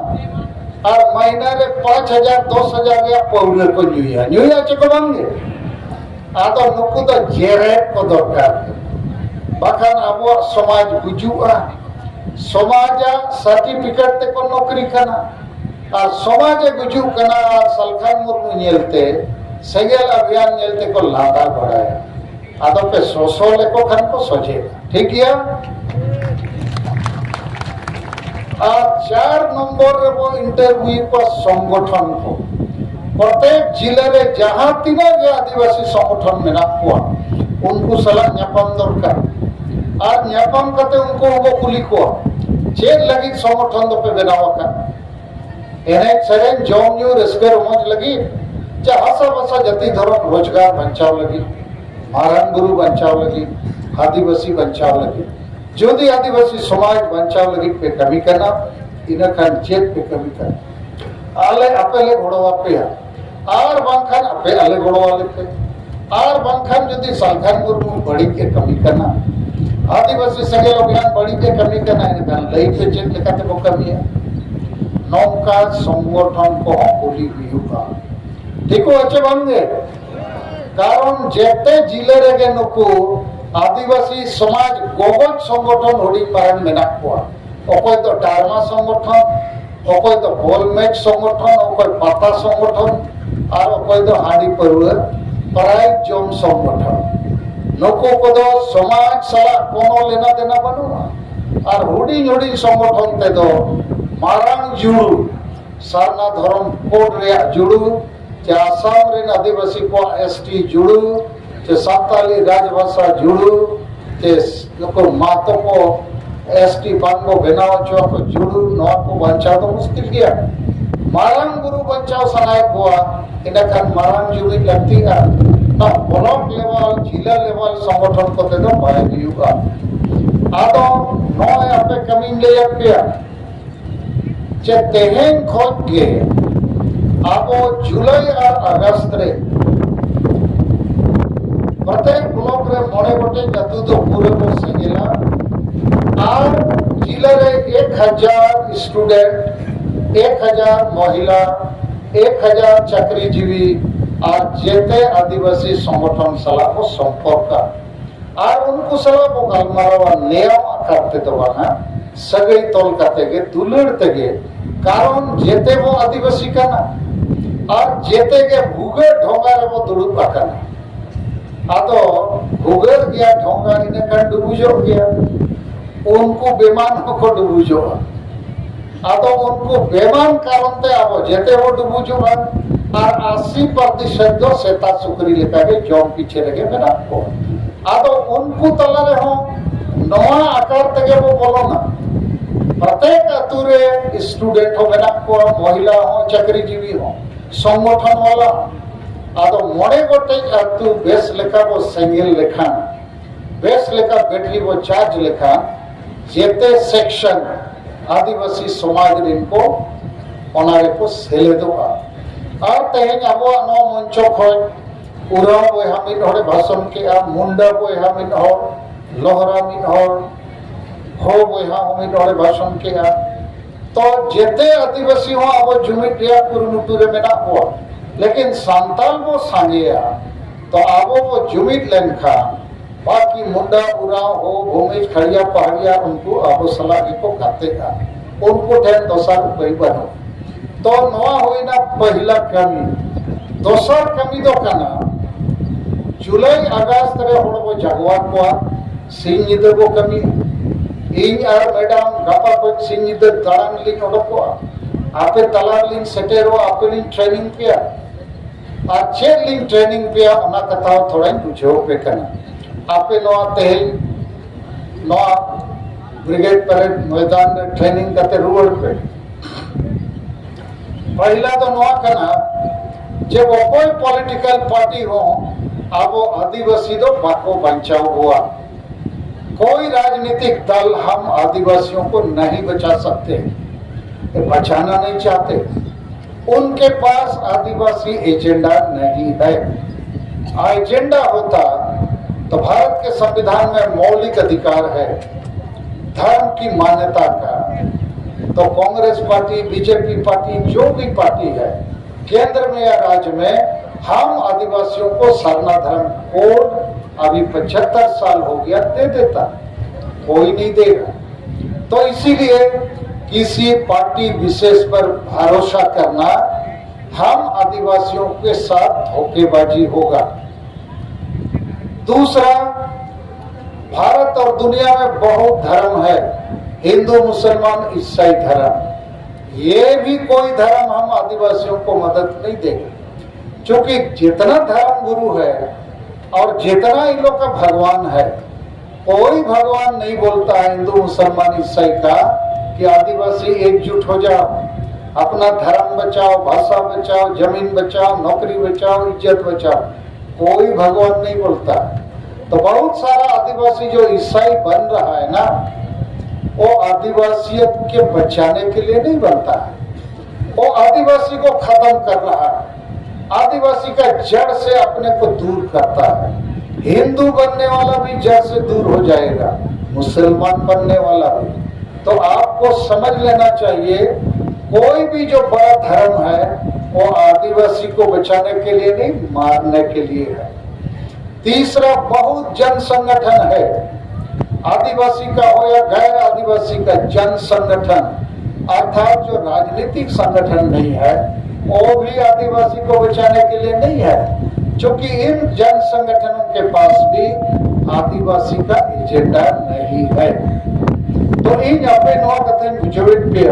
ᱟᱨ ᱢᱟᱭᱱᱟ ᱨᱮ ᱯᱟᱸᱪ ᱦᱟᱡᱟᱨ, ᱫᱚᱥ ᱦᱟᱡᱟᱨ ᱨᱮᱭᱟᱜ ᱯᱟᱹᱣᱨᱟᱹ ᱠᱚ ᱧᱩᱭᱟ᱾ ᱧᱩᱭᱟ ᱪᱮ ᱠᱚ ᱵᱟᱝ ᱜᱮ? ᱟᱫᱚ ᱱᱩᱠᱩ ᱫᱚ ᱡᱮᱨᱮᱫ ᱠᱚ ᱫᱚᱨᱠᱟᱨ ᱠᱟᱱᱟ, ᱵᱟᱠᱷᱟᱱ ᱟᱵᱚᱣᱟᱜ ᱥᱚᱢᱟᱡᱽ ᱜᱩᱡᱩᱜᱼᱟ᱾ ᱥᱚᱢᱟᱡᱟᱜ ᱥᱟᱨᱴᱤᱯᱷᱤᱠᱮᱴ ᱛᱮᱠᱚ ᱱᱚᱠᱨᱤ ᱠᱟᱱᱟ, ᱟᱨ ᱥᱚᱢᱟᱡᱽ ᱮ ᱜᱩᱡᱩᱜ ᱠᱟᱱᱟ, ᱟᱨ ᱥᱟᱞᱠᱷᱟᱱ ᱢᱩᱨᱢᱩ ᱧᱮᱞᱛᱮ, ᱥᱮᱸᱜᱮᱞ ᱚᱵᱷᱤᱭᱟᱱ ᱧᱮᱞ ᱛᱮᱠᱚ ᱞᱟᱸᱫᱟ ᱵᱟᱲᱟᱭᱟ᱾ ᱟᱫᱚ ᱯᱮ ᱥᱚᱥᱚ ᱞᱮᱠᱚ ᱠᱷᱟᱱ ᱠᱚ ᱥᱚᱡᱷᱮᱜᱼᱟ᱾ ᱴᱷᱤᱠ ᱜᱮᱭᱟ? ᱟᱨ ᱪᱟᱨ ᱱᱚᱢᱵᱚᱨ ᱨᱮᱵᱚ ᱤᱱᱴᱟᱨᱵᱷᱤᱭᱩ ᱠᱚᱣᱟ ᱥᱚᱝᱜᱚᱴᱷᱚᱱ ᱠᱚ᱾ ᱯᱨᱚᱛᱮᱠ ᱡᱤᱞᱟᱹ ᱨᱮ ᱡᱟᱦᱟᱸ ᱛᱤᱱᱟᱹᱜ ᱜᱮ ᱟᱹᱫᱤᱵᱟᱹᱥᱤ ᱥᱚᱝᱜᱚᱴᱷᱚᱱ ᱢᱮᱱᱟᱜ ᱠᱚᱣᱟ, ᱩᱱᱠᱩ ᱥᱟᱞᱟᱜ ᱧᱟᱯᱟᱢ ᱫᱚᱨᱠᱟᱨ᱾ ᱟᱨ ᱧᱟᱯᱟᱢ ᱠᱟᱛᱮ ᱩᱱᱠᱩ ᱦᱚᱸᱵᱚ ᱠᱩᱞᱤ ᱠᱚᱣᱟ, ᱪᱮᱫ ᱞᱟᱹᱜᱤᱫ ᱥᱚᱝᱜᱚᱴᱷᱚᱱ ᱫᱚᱯᱮ ᱵᱮᱱᱟᱣ ᱟᱠᱟᱫ? ᱮᱱᱮᱡ ᱥᱮᱨᱮᱧ, ᱡᱚᱢ ᱧᱩ, ᱨᱟᱹᱥᱠᱟᱹ ᱨᱚᱢᱚᱡᱽ ᱞᱟᱹᱜᱤᱫ, ᱪᱮ ᱦᱟᱥᱟ ᱵᱷᱟᱥᱟ, ᱡᱟᱹᱛᱤ ᱫᱷᱚᱨᱚᱢ, ᱨᱳᱡᱽᱜᱟᱨ ᱵᱟᱧᱪᱟᱣ ᱞᱟᱹᱜᱤᱫ, ᱢᱟᱨᱟᱝ ᱵᱩᱨᱩ ᱵᱟᱧᱪᱟᱣ ᱞᱟᱹᱜᱤᱫ, ᱟᱹᱫᱤᱵᱟᱹᱥᱤ ᱵᱟᱧᱪᱟᱣ ᱞᱟᱹᱜᱤᱫ? ᱡᱩᱫᱤ ᱟᱹᱫᱤᱵᱟᱹᱥᱤ ᱥᱚᱢᱟᱡᱽ ᱵᱟᱧᱪᱟᱣ ᱞᱟᱹᱜᱤᱫ ᱯᱮ ᱠᱟᱹᱢᱤ ᱠᱟᱱᱟ, ᱤᱱᱟᱹ ᱠᱷᱟᱱ ᱪᱮᱫ ᱯᱮ ᱠᱟᱹᱢᱤ ᱠᱟᱱᱟ? ᱟᱞᱮ ᱟᱯᱮ ᱞᱮ ᱜᱚᱲᱚ ᱟᱯᱮᱭᱟ, ᱟᱨ ᱵᱟᱝᱠᱷᱟᱱ ᱟᱯᱮ ᱟᱞᱮ ᱜᱚᱲᱚ ᱟᱞᱮ ᱯᱮ, ᱟᱨ ᱵᱟᱝᱠᱷᱟᱱ ᱡᱩᱫᱤ ᱥᱟᱞᱠᱷᱟᱱ ᱢᱩᱨᱢᱩ ᱵᱟᱹᱲᱤᱡ ᱮ ᱠᱟᱹᱢᱤ ᱠᱟᱱᱟ, ᱟᱹᱫᱤᱵᱟᱹᱥᱤ ᱥᱮᱸᱜᱮᱞ ᱚᱵᱷᱤᱭᱟᱱ ᱵᱟᱹᱲᱤᱡ ᱮ ᱠᱟᱹᱢᱤ ᱠᱟᱱᱟ, ᱮᱱᱠᱷᱟᱱ ᱞᱟᱹᱭ ᱯᱮ ᱪᱮᱫ ᱞᱮᱠᱟ ᱛᱮᱵᱚ ᱠᱟᱹᱢᱤᱭᱟ᱾ ᱱᱚᱝᱠᱟ ᱥᱚᱝᱜᱚᱴᱷᱚᱱ ᱠᱚᱦᱚᱸ ᱠᱩᱞᱤ ᱦᱩᱭᱩᱜᱼᱟ᱾ ᱴᱷᱤᱠᱚᱜᱼᱟ ᱪᱮ ᱵᱟᱝ ᱜᱮ? ᱠᱟᱨᱚᱱ ᱡᱮᱛᱮ ᱡᱤᱞᱟᱹ ᱨᱮᱜᱮ ᱱᱩᱠᱩ ᱟᱹᱫᱤᱵᱟᱹᱥᱤ ᱥᱚᱢᱟᱡᱽ ᱜᱚᱜᱚᱡ ᱥᱚᱝᱜᱚᱴᱷᱚᱱ ᱦᱩᱰᱤᱧ ᱢᱟᱨᱟᱝ ᱢᱮᱱᱟᱜ ᱠᱚᱣᱟ᱾ ᱚᱠᱚᱭ ᱫᱚ ᱰᱟᱨᱢᱟ ᱥᱚᱝᱜᱚᱴᱷᱚᱱ, ᱚᱠᱚᱭ ᱫᱚ ᱵᱚᱞ ᱢᱮᱪ ᱥᱚᱝᱜᱚᱴᱷᱚᱱ, ᱚᱠᱚᱭ ᱯᱟᱛᱟ ᱥᱚᱝᱜᱚᱴᱷᱚᱱ, ᱟᱨ ᱚᱠᱚᱭ ᱫᱚ ᱦᱟᱺᱰᱤ ᱯᱟᱹᱣᱨᱟᱹ ᱯᱨᱟᱭᱤᱡᱽ ᱡᱚᱢ ᱥᱚᱝᱜᱚᱴᱷᱚᱱ᱾ ᱱᱩᱠᱩ ᱠᱚᱫᱚ ᱥᱚᱢᱟᱡᱽ ᱥᱟᱞᱟᱜ ᱠᱳᱱᱳ ᱞᱮᱱᱟ ᱫᱮᱱᱟ ᱵᱟᱹᱱᱩᱜᱼᱟ᱾ ᱟᱨ ᱦᱩᱰᱤᱧ ᱦᱩᱰᱤᱧ ᱥᱚᱝᱜᱚᱴᱷᱚᱱ ᱛᱮᱫᱚ ᱢᱟᱨᱟᱝ ᱡᱩᱲᱩ, ᱥᱟᱨᱱᱟ ᱫᱷᱚᱨᱚᱢ ᱠᱳᱰ ᱨᱮᱭᱟᱜ ᱡᱩᱲᱩ, ᱪᱮ ᱟᱥᱟᱢ ᱨᱮᱱ ᱟᱹᱫᱤᱵᱟᱹᱥᱤ ᱠᱚᱣᱟᱜ ᱮᱥ ᱴᱤ ᱡᱩᱲᱩ, ᱪᱮ ᱥᱟᱱᱛᱟᱞᱤ ᱨᱟᱡᱽᱵᱷᱟᱥᱟ ᱡᱩᱲᱩ, ᱪᱮ ᱱᱩᱠᱩ ᱢᱟᱛᱚ ᱠᱚ ᱮᱥ ᱴᱤ ᱵᱟᱝ ᱵᱚ ᱵᱮᱱᱟᱣ ᱦᱚᱪᱚ ᱟᱠᱚ ᱡᱩᱲᱩ, ᱱᱚᱣᱟ ᱠᱚ ᱵᱟᱧᱪᱟᱣ ᱫᱚ ᱢᱩᱥᱠᱤᱞ ᱜᱮᱭᱟ᱾ ᱢᱟᱨᱟᱝ ᱵᱩᱨᱩ ᱵᱟᱧᱪᱟᱣ ᱥᱟᱱᱟᱭᱮᱫ ᱠᱚᱣᱟ, ᱤᱱᱟᱹᱠᱷᱟᱱ ᱢᱟᱨᱟᱝ ᱡᱩᱢᱤᱫ ᱞᱟᱹᱠᱛᱤᱜᱼᱟ᱾ ᱱᱚᱣᱟ ᱵᱞᱚᱠ ᱞᱮᱵᱮᱞ, ᱡᱤᱞᱟ ᱞᱮᱵᱮᱞ ᱥᱚᱝᱜᱚᱴᱷᱚᱱ ᱠᱚᱛᱮ ᱫᱚ ᱵᱟᱭ ᱦᱩᱭᱩᱜᱼᱟ᱾ ᱟᱫᱚ ᱱᱚᱜᱼᱚᱭ ᱟᱯᱮ ᱠᱟᱹᱢᱤᱧ ᱞᱟᱹᱭᱟᱫ ᱯᱮᱭᱟ, ᱪᱮ ᱛᱮᱦᱮᱧ ᱠᱷᱚᱱ ᱜᱮ ᱟᱵᱚ ᱡᱩᱞᱟᱭ ᱟᱨ ᱟᱜᱚᱥᱴ ᱨᱮ ᱯᱨᱚᱛᱮᱠ ᱵᱞᱚᱠ ᱨᱮ ᱢᱚᱬᱮ ᱜᱚᱴᱮᱡ ᱟᱹᱛᱩ ᱫᱚ ᱯᱩᱨᱟᱹ ᱵᱚ ᱥᱮᱸᱜᱮᱞᱟ᱾ ᱡᱤᱞᱟ ᱨᱮ ᱮᱠ ᱦᱟᱡᱟᱨ ᱥᱴᱩᱰᱮᱱᱴ, ᱮᱠ ᱦᱟᱡᱟᱨ ᱢᱚᱦᱤᱞᱟ, ᱮᱠ ᱦᱟᱡᱟᱨ ᱪᱟᱹᱠᱨᱤᱡᱤᱵᱤ ᱟᱨ ᱡᱮᱛᱮ ᱟᱹᱫᱤᱵᱟᱹᱥᱤ ᱥᱚᱝᱜᱚᱴᱷᱚᱱ ᱥᱟᱞᱟᱜ ᱵᱚ ᱥᱚᱢᱯᱚᱨᱠᱟ᱾ ᱟᱨ ᱩᱱᱠᱩ ᱥᱟᱞᱟᱜ ᱵᱚ ᱜᱟᱞᱢᱟᱨᱟᱣᱟ ᱱᱮᱭᱟᱣ ᱟᱠᱟᱨ ᱛᱮᱫᱚ ᱵᱟᱝᱟ, ᱥᱟᱹᱜᱟᱹᱭ ᱛᱚᱞ ᱠᱟᱛᱮ ᱜᱮ, ᱫᱩᱞᱟᱹᱲ ᱛᱮᱜᱮ᱾ ᱠᱟᱨᱚᱱ ᱡᱮᱛᱮ ᱵᱚ ᱟᱹᱫᱤᱵᱟᱹᱥᱤ ᱠᱟᱱᱟ ᱟᱨ ᱡᱮᱛᱮ ᱜᱮ ᱵᱷᱩᱜᱟᱹᱜ ᱰᱷᱚᱸᱜᱟ ᱨᱮᱵᱚ ᱫᱩᱲᱩᱵ ᱟᱠᱟᱱᱟ᱾ ᱟᱫᱚ ᱵᱷᱩᱜᱟᱹᱜ ᱜᱮᱭᱟ ᱰᱷᱚᱸᱜᱟ, ᱤᱱᱟᱹ ᱠᱷᱟᱱ ᱰᱩᱵᱩᱡᱚᱜ ᱜᱮᱭᱟ᱾ ᱩᱱᱠᱩ ᱵᱮᱢᱟᱱ ᱦᱚᱸᱠᱚ ᱰᱩᱵᱩᱡᱚᱜᱼᱟ᱾ ᱟᱫᱚ ᱩᱱᱠᱩ ᱵᱮᱢᱟᱱ ᱠᱟᱨᱚᱱ ᱛᱮ ᱟᱵᱚ ᱡᱮᱛᱮ ᱵᱚ ᱰᱩᱵᱩᱡᱚᱜᱼᱟ᱾ ᱟᱨ ᱟᱥᱤ ᱯᱨᱚᱛᱤᱥᱚᱛ ᱫᱚ ᱥᱮᱛᱟ ᱥᱩᱠᱨᱤ ᱞᱮᱠᱟᱜᱮ ᱡᱚᱢ ᱯᱤᱪᱷᱮ ᱨᱮᱜᱮ ᱢᱮᱱᱟᱜ ᱠᱚᱣᱟ᱾ ᱟᱫᱚ ᱩᱱᱠᱩ ᱛᱟᱞᱟ ᱨᱮᱦᱚᱸ ᱱᱚᱣᱟ ᱟᱠᱟᱨ ᱛᱮᱜᱮ ᱵᱚ ᱵᱚᱞᱚᱱᱟ᱾ ᱯᱨᱚᱛᱮᱠ ᱟᱛᱳ ᱨᱮ ᱥᱴᱩᱰᱮᱱᱴ ᱦᱚᱸ ᱢᱮᱱᱟᱜ ᱠᱚᱣᱟ, ᱢᱚᱦᱤᱞᱟ ᱦᱚᱸ, ᱪᱟᱹᱠᱨᱤᱡᱤᱵᱤ ᱦᱚᱸ, ᱥᱚᱝᱜᱚᱴᱷᱚᱱ ᱣᱟᱞᱟ᱾ ᱟᱫᱚ ᱢᱚᱬᱮ ᱜᱚᱴᱮᱡ ᱟᱛᱳ ᱵᱮᱥ ᱞᱮᱠᱟ ᱵᱚ ᱥᱮᱸᱜᱮᱞ ᱞᱮᱠᱷᱟᱱ, ᱵᱮᱥ ᱞᱮᱠᱟ ᱵᱮᱴᱨᱤ ᱵᱚ ᱪᱟᱨᱡᱽ ᱞᱮᱠᱷᱟᱱ, ᱡᱮᱛᱮ ᱥᱮᱠᱥᱚᱱ ᱟᱹᱫᱤᱵᱟᱹᱥᱤ ᱥᱚᱢᱟᱡᱽ ᱨᱮᱱ ᱠᱚ ᱚᱱᱟ ᱨᱮᱠᱚ ᱥᱮᱞᱮᱫᱚᱜᱼᱟ᱾ ᱟᱨ ᱛᱮᱦᱮᱧ ᱟᱵᱚᱣᱟᱜ ᱱᱚᱣᱟ ᱢᱚᱧᱪᱚ ᱠᱷᱚᱱ ᱩᱨᱟᱣ ᱵᱚᱭᱦᱟ ᱢᱤᱫ ᱦᱚᱲᱮ ᱵᱷᱟᱥᱚᱱ ᱠᱮᱜᱼᱟ, ᱢᱩᱱᱰᱟ ᱵᱚᱭᱦᱟ ᱢᱤᱫ ᱦᱚᱲ, ᱞᱚᱦᱨᱟ ᱢᱤᱫ ᱦᱚᱲ, ᱦᱳ ᱵᱚᱭᱦᱟ ᱦᱚᱸ ᱢᱤᱫ ᱦᱚᱲᱮ ᱵᱷᱟᱥᱚᱱ ᱠᱮᱜᱼᱟ᱾ ᱛᱚ ᱡᱮᱛᱮ ᱟᱹᱫᱤᱵᱟᱹᱥᱤ ᱦᱚᱸ ᱟᱵᱚ ᱡᱩᱢᱤᱫ ᱨᱮᱭᱟᱜ ᱠᱩᱨᱩᱢᱩᱴᱩ ᱨᱮ ᱢᱮᱱᱟᱜ ᱠᱚᱣᱟ, ᱞᱮᱠᱤᱱ ᱥᱟᱱᱛᱟᱲ ᱵᱚ ᱥᱟᱸᱜᱮᱭᱟ᱾ ᱛᱚ ᱟᱵᱚ ᱵᱚ ᱡᱩᱢᱤᱫ ᱞᱮᱱᱠᱷᱟᱱ ᱵᱟᱠᱤ ᱢᱩᱱᱰᱟ, ᱩᱨᱟᱣ, ᱦᱳ, ᱵᱷᱩᱢᱤᱡᱽ, ᱠᱷᱟᱲᱤᱭᱟ, ᱯᱟᱦᱟᱲᱤᱭᱟ, ᱩᱱᱠᱩ ᱟᱵᱚ ᱥᱟᱞᱟᱜ ᱜᱮᱠᱚ ᱜᱟᱛᱮᱜᱼᱟ᱾ ᱩᱱᱠᱩ ᱴᱷᱮᱱ ᱫᱚᱥᱟᱨ ᱩᱯᱟᱹᱭ ᱵᱟᱹᱱᱩᱜ᱾ ᱛᱚ ᱱᱚᱣᱟ ᱦᱩᱭᱱᱟ ᱯᱟᱹᱦᱤᱞᱟ ᱠᱟᱹᱢᱤ᱾ ᱫᱚᱥᱟᱨ ᱠᱟᱹᱢᱤ ᱫᱚ ᱠᱟᱱᱟ, ᱡᱩᱞᱟᱭ ᱟᱜᱚᱥᱴ ᱨᱮ ᱦᱚᱲ ᱵᱚ ᱡᱟᱜᱣᱟᱨ ᱠᱚᱣᱟ, ᱥᱤᱧ ᱧᱤᱫᱟᱹ ᱵᱚ ᱠᱟᱹᱢᱤ᱾ ᱤᱧ ᱟᱨ ᱢᱮᱰᱟᱢ ᱜᱟᱯᱟ ᱠᱷᱚᱱ ᱥᱤᱧ ᱧᱤᱫᱟᱹ ᱫᱟᱬᱟᱱ ᱞᱤᱧ ᱚᱰᱚᱠᱚᱜᱼᱟ, ᱟᱯᱮ ᱛᱟᱞᱟ ᱨᱮᱞᱤᱧ ᱥᱮᱴᱮᱨᱚᱜᱼᱟ, ᱟᱯᱮ ᱞᱤᱧ ᱴᱨᱮᱱᱤᱝ ᱯᱮᱭᱟ᱾ ᱟᱨ ᱪᱮᱫ ᱞᱤᱧ ᱴᱨᱮᱱᱤᱝ ᱯᱮᱭᱟ, ᱚᱱᱟ ᱠᱟᱛᱷᱟ ᱦᱚᱸ ᱛᱷᱚᱲᱟᱧ ᱵᱩᱡᱷᱟᱹᱣ ᱯᱮ ᱠᱟᱱᱟ᱾ ᱟᱯᱮ ᱱᱚᱣᱟ ᱛᱮᱦᱮᱧ ᱱᱚᱣᱟ ᱵᱨᱤᱜᱮᱰ ᱯᱮᱨᱮᱰ ᱢᱚᱭᱫᱟᱱ ᱨᱮ ᱴᱨᱮᱱᱤᱝ ᱠᱟᱛᱮ ᱨᱩᱣᱟᱹᱲ ᱯᱮ᱾ ᱯᱟᱹᱦᱤᱞᱟ ᱫᱚ ᱱᱚᱣᱟ ᱠᱟᱱᱟ ᱡᱮ ᱚᱠᱚᱭ ᱯᱚᱞᱤᱴᱤᱠᱟᱞ ᱯᱟᱨᱴᱤ ᱦᱚᱸ ᱟᱵᱚ ᱟᱹᱫᱤᱵᱟᱹᱥᱤ ᱫᱚ ᱵᱟᱠᱚ ᱵᱟᱧᱪᱟᱣ ᱵᱚᱣᱟ᱾ कोई राजनीतिक दल हम आदिवासियों को नहीं बचा सकते, बचाना नहीं चाहते। उनके पास आदिवासी एजेंडा नहीं है। एजेंडा होता तो भारत के संविधान में मौलिक अधिकार है, धर्म की मान्यता का। तो कांग्रेस पार्टी, बीजेपी पार्टी, जो भी पार्टी है, केंद्र में या राज्य में, हम आदिवासियों को सरना धर्म कोड अभी पचहत्तर साल हो गया, दे देता, कोई नहीं देगा। तो इसीलिए किसी पार्टी विशेष पर भरोसा करना हम आदिवासियों के साथ धोखेबाजी होगा। दूसरा, भारत और दुनिया में बहुत धर्म है, हिंदू, मुसलमान, ईसाई धर्म। ये भी कोई धर्म हम आदिवासियों को मदद नहीं देगा, क्योंकि जितना धर्म गुरु है और जितना इन लोग का भगवान है, कोई भगवान नहीं बोलता है हिंदू, मुसलमान, ईसाई का कि आदिवासी एकजुट हो जाओ, अपना धर्म बचाओ, भाषा बचाओ, जमीन बचाओ, नौकरी बचाओ, इज्जत बचाओ। कोई भगवान नहीं बोलता। तो बहुत सारा आदिवासी जो ईसाई बन रहा है ना, वो आदिवासियत के बचाने के लिए नहीं बनता है, वो आदिवासी को खत्म कर रहा है, आदिवासी का जड़ से अपने को दूर करता है। हिंदू बनने वाला भी जड़ से दूर हो जाएगा, मुसलमान बनने वाला भी। तो आपको समझ लेना चाहिए, कोई भी जो बड़ा धर्म है, वो आदिवासी को बचाने के लिए नहीं, मारने के लिए है। तीसरा, बहुत जन संगठन है, आदिवासी का हो या गैर आदिवासी का जन संगठन, अर्थात जो राजनीतिक संगठन नहीं है, वो भी आदिवासी को बचाने के लिए नहीं है, क्योंकि इन जन संगठनों के पास भी आदिवासी का एजेंडा नहीं है। तो इन अपने नौ कथन बुझावित पे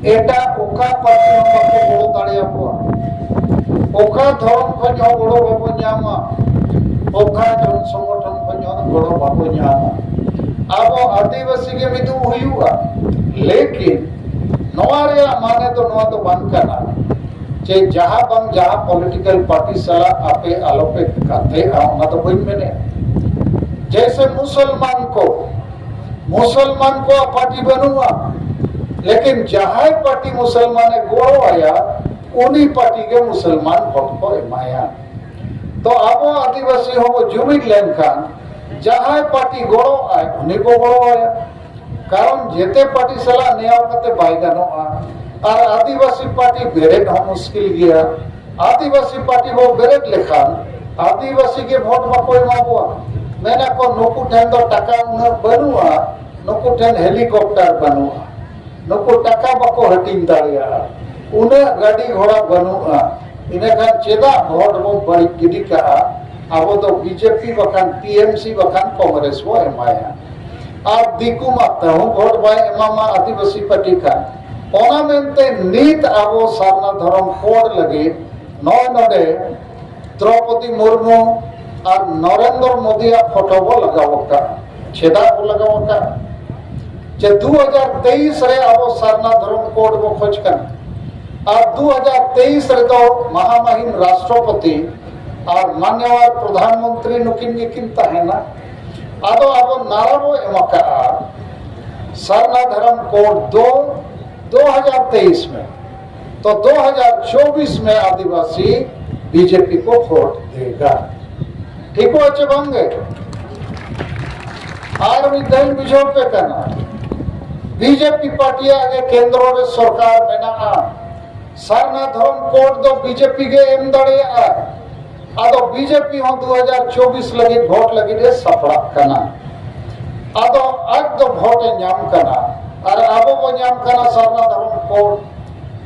ᱮᱴᱟᱜ ᱚᱠᱟ ᱯᱟᱹᱨᱥᱤ ᱦᱚᱸ ᱵᱟᱠᱚ ᱜᱚᱲᱚ ᱫᱟᱲᱮᱭᱟᱠᱚᱣᱟ᱾ ᱚᱠᱟ ᱫᱷᱚᱨᱚᱢ ᱠᱷᱚᱱ ᱦᱚᱸ ᱜᱚᱲᱚ ᱵᱟᱵᱚ ᱧᱟᱢᱟ, ᱚᱠᱟ ᱡᱚᱱ ᱥᱚᱝᱜᱚᱴᱷᱚᱱ ᱠᱷᱚᱱ ᱦᱚᱸ ᱜᱚᱲᱚ ᱵᱟᱵᱚ ᱧᱟᱢᱟ᱾ ᱟᱵᱚ ᱟᱹᱫᱤᱵᱟᱹᱥᱤ ᱜᱮ ᱢᱤᱫᱚᱜ ᱦᱩᱭᱩᱜᱼᱟ᱾ ᱞᱮᱠᱤᱱ ᱱᱚᱣᱟ ᱨᱮᱭᱟᱜ ᱢᱟᱱᱮ ᱫᱚ ᱱᱚᱣᱟ ᱫᱚ ᱵᱟᱝ ᱠᱟᱱᱟ ᱡᱮ ᱡᱟᱦᱟᱸ ᱵᱟᱝ ᱡᱟᱦᱟᱸ ᱯᱚᱞᱤᱴᱤᱠᱟᱞ ᱯᱟᱨᱴᱤ ᱥᱟᱞᱟᱜ ᱟᱯᱮ ᱟᱞᱚᱯᱮ ᱜᱟᱛᱮᱜᱼᱟ, ᱚᱱᱟ ᱫᱚ ᱵᱟᱹᱧ ᱢᱮᱱᱮᱫᱼᱟ᱾ ᱡᱮᱭᱥᱮ ᱢᱩᱥᱚᱞᱢᱟᱱ ᱠᱚ, ᱢᱩᱥᱚᱞᱢᱟᱱ ᱠᱚᱣᱟᱜ ᱯᱟᱨᱴᱤ ᱵᱟᱹᱱᱩᱜᱼᱟ, ᱞᱮᱠᱤᱱ ᱡᱟᱦᱟᱸᱭ ᱯᱟᱨᱴᱤ ᱢᱩᱥᱚᱞᱢᱟᱱᱮ ᱜᱚᱲᱚᱣᱟᱭᱟ, ᱩᱱᱤ ᱯᱟᱨᱴᱤ ᱜᱮ ᱢᱩᱥᱚᱞᱢᱟᱱ ᱵᱷᱳᱴ ᱠᱚ ᱮᱢᱟᱭᱟ᱾ ᱛᱚ ᱟᱵᱚ ᱟᱹᱫᱤᱵᱟᱹᱥᱤ ᱦᱚᱸᱵᱚ ᱡᱩᱢᱤᱫ ᱞᱮᱱᱠᱷᱟᱱ ᱡᱟᱦᱟᱸᱭ ᱯᱟᱨᱴᱤ ᱜᱚᱲᱚᱣᱟᱭ ᱩᱱᱤ ᱵᱚ ᱜᱚᱲᱚᱣᱟᱭᱟ᱾ ᱠᱟᱨᱚᱱ ᱡᱮᱛᱮ ᱯᱟᱨᱴᱤ ᱥᱟᱞᱟᱜ ᱱᱮᱭᱟᱣ ᱠᱟᱛᱮ ᱵᱟᱭ ᱜᱟᱱᱚᱜᱼᱟ᱾ ᱟᱨ ᱟᱹᱫᱤᱵᱟᱹᱥᱤ ᱯᱟᱨᱴᱤ ᱵᱮᱨᱮᱫ ᱦᱚᱸ ᱢᱩᱥᱠᱤᱞ ᱜᱮᱭᱟ᱾ ᱟᱹᱫᱤᱵᱟᱹᱥᱤ ᱯᱟᱨᱴᱤ ᱵᱚ ᱵᱮᱨᱮᱫ ᱞᱮᱠᱷᱟᱱ ᱟᱹᱫᱤᱵᱟᱹᱥᱤ ᱜᱮ ᱵᱷᱳᱴ ᱵᱟᱠᱚ ᱮᱢᱟ ᱵᱚᱣᱟ᱾ ᱢᱮᱱᱟ ᱠᱚ, "ᱱᱩᱠᱩ ᱴᱷᱮᱱ ᱫᱚ ᱴᱟᱠᱟ ᱩᱱᱟᱹᱜ ᱵᱟᱹᱱᱩᱜᱼᱟ, ᱱᱩᱠᱩ ᱴᱷᱮᱱ ᱦᱮᱞᱤᱠᱚᱯᱴᱟᱨ ᱵᱟᱹᱱᱩᱜᱼᱟ, ᱱᱩᱠᱩ ᱴᱟᱠᱟ ᱵᱟᱠᱚ ᱦᱟᱹᱴᱤᱧ ᱫᱟᱲᱮᱭᱟᱜᱼᱟ, ᱩᱱᱟᱹᱜ ᱜᱟᱹᱰᱤ ᱜᱷᱚᱲᱟ ᱵᱟᱹᱱᱩᱜᱼᱟ, ᱤᱱᱟᱹᱠᱷᱟᱱ ᱪᱮᱫᱟᱜ ᱵᱷᱳᱴ ᱵᱚ ᱵᱟᱹᱲᱤᱡ ᱜᱤᱰᱤ ᱠᱟᱜᱼᱟ? ᱟᱵᱚ ᱫᱚ ᱵᱤᱡᱮᱯᱤ ᱵᱟᱠᱷᱟᱱ ᱴᱤᱮᱢᱥᱤ ᱵᱟᱠᱷᱟᱱ ᱠᱚᱝᱜᱨᱮᱥ ᱵᱚ ᱮᱢᱟᱭᱟ᱾" ᱟᱨ ᱫᱤᱠᱩ ᱢᱟ ᱛᱟᱹᱦᱩ ᱵᱷᱳᱴ ᱵᱟᱭ ᱮᱢᱟᱢᱟ ᱟᱹᱫᱤᱵᱟᱹᱥᱤ ᱯᱟᱨᱴᱤ ᱠᱷᱟᱱ᱾ ᱚᱱᱟ ᱢᱮᱱᱛᱮ ᱱᱤᱛ ᱟᱵᱚ ᱥᱟᱨᱱᱟ ᱫᱷᱚᱨᱚᱢ ᱠᱳᱰ ᱞᱟᱹᱜᱤᱫ ᱱᱚᱜᱼᱚᱭ ᱱᱚᱰᱮ ᱫᱨᱚᱯᱚᱫᱤ ᱢᱩᱨᱢᱩ ᱟᱨ ᱱᱚᱨᱮᱱᱫᱨᱚ ᱢᱳᱫᱤᱭᱟᱜ ᱯᱷᱳᱴᱳ ᱵᱚ ᱞᱟᱜᱟᱣ ᱟᱠᱟᱫᱼᱟ᱾ ᱪᱮᱫᱟᱜ ᱵᱚ ᱞᱟᱜᱟᱣ ᱟᱠᱟᱫᱼᱟ? ᱡᱮ ᱫᱩ ᱦᱟᱡᱟᱨ ᱛᱮᱭᱤᱥ ᱨᱮ ᱟᱵᱚ ᱥᱟᱨᱱᱟ ᱫᱷᱚᱨᱚᱢ ᱠᱳᱰ ᱵᱚ ᱠᱷᱚᱡᱽ ᱠᱟᱱᱟ᱾ ᱟᱨ ᱫᱩ ᱦᱟᱡᱟᱨ ᱛᱮᱭᱤᱥ ᱨᱮᱫᱚ ᱢᱟᱦᱟᱢᱟᱦᱤᱢ ᱨᱟᱥᱴᱨᱚᱯᱚᱛᱤ ᱟᱨ ᱢᱟᱱᱭᱚᱣᱟᱨ ᱯᱨᱚᱫᱷᱟᱱ ᱢᱚᱱᱛᱨᱤ ᱱᱩᱠᱤᱱ ᱜᱮᱠᱤᱱ ᱛᱟᱦᱮᱱᱟ᱾ ᱟᱫᱚ ᱟᱵᱚ ᱱᱟᱨᱟ ᱵᱚ ᱮᱢ ᱟᱠᱟᱫᱼᱟ ᱥᱟᱨᱱᱟ ᱫᱷᱚᱨᱚᱢ ᱠᱳᱰ ᱫᱚ ᱫᱩ ᱦᱟᱡᱟᱨ ᱛᱮᱭᱤᱥ ᱢᱮ, ᱛᱚ ᱫᱩ ᱦᱟᱡᱟᱨ ᱪᱚᱵᱵᱤᱥ ᱢᱮ ᱟᱹᱫᱤᱵᱟᱹᱥᱤ ᱵᱤᱡᱮᱯᱤ ᱠᱚ ᱵᱷᱳᱴ ᱫᱮᱜᱟ᱾ ᱴᱷᱤᱠᱚᱜᱼᱟ ᱪᱮ ᱵᱟᱝᱜᱮ? ᱟᱨ ᱢᱤᱫ ᱫᱷᱟᱣ ᱤᱧ ᱵᱩᱡᱷᱟᱹᱣ ᱯᱮ ᱠᱟᱱᱟ, ᱵᱤᱡᱮᱯᱤ ᱯᱟᱨᱴᱤᱭᱟᱜ ᱜᱮ ᱠᱮᱱᱫᱨᱚ ᱨᱮ ᱥᱚᱨᱠᱟᱨ ᱢᱮᱱᱟᱜᱼᱟ, ᱥᱟᱨᱱᱟ ᱫᱷᱚᱨᱚᱢ ᱠᱳᱰ ᱫᱚ ᱵᱤᱡᱮᱯᱤ ᱜᱮ ᱮᱢ ᱫᱟᱲᱮᱭᱟᱜᱼᱟ᱾ ᱟᱫᱚ ᱵᱤᱡᱮᱯᱤ ᱦᱚᱸ ᱫᱩ ᱦᱟᱡᱟᱨ ᱪᱚᱵᱵᱤᱥ ᱞᱟᱹᱜᱤᱫ ᱵᱷᱳᱴ ᱞᱟᱹᱜᱤᱫ ᱮ ᱥᱟᱯᱲᱟᱜ ᱠᱟᱱᱟ᱾ ᱟᱫᱚ ᱟᱡ ᱫᱚ ᱵᱷᱳᱴ ᱮ ᱧᱟᱢ ᱠᱟᱱᱟ ᱟᱨ ᱟᱵᱚ ᱵᱚ ᱧᱟᱢ ᱠᱟᱱᱟ ᱥᱟᱨᱱᱟ ᱫᱷᱚᱨᱚᱢ ᱠᱳᱰ᱾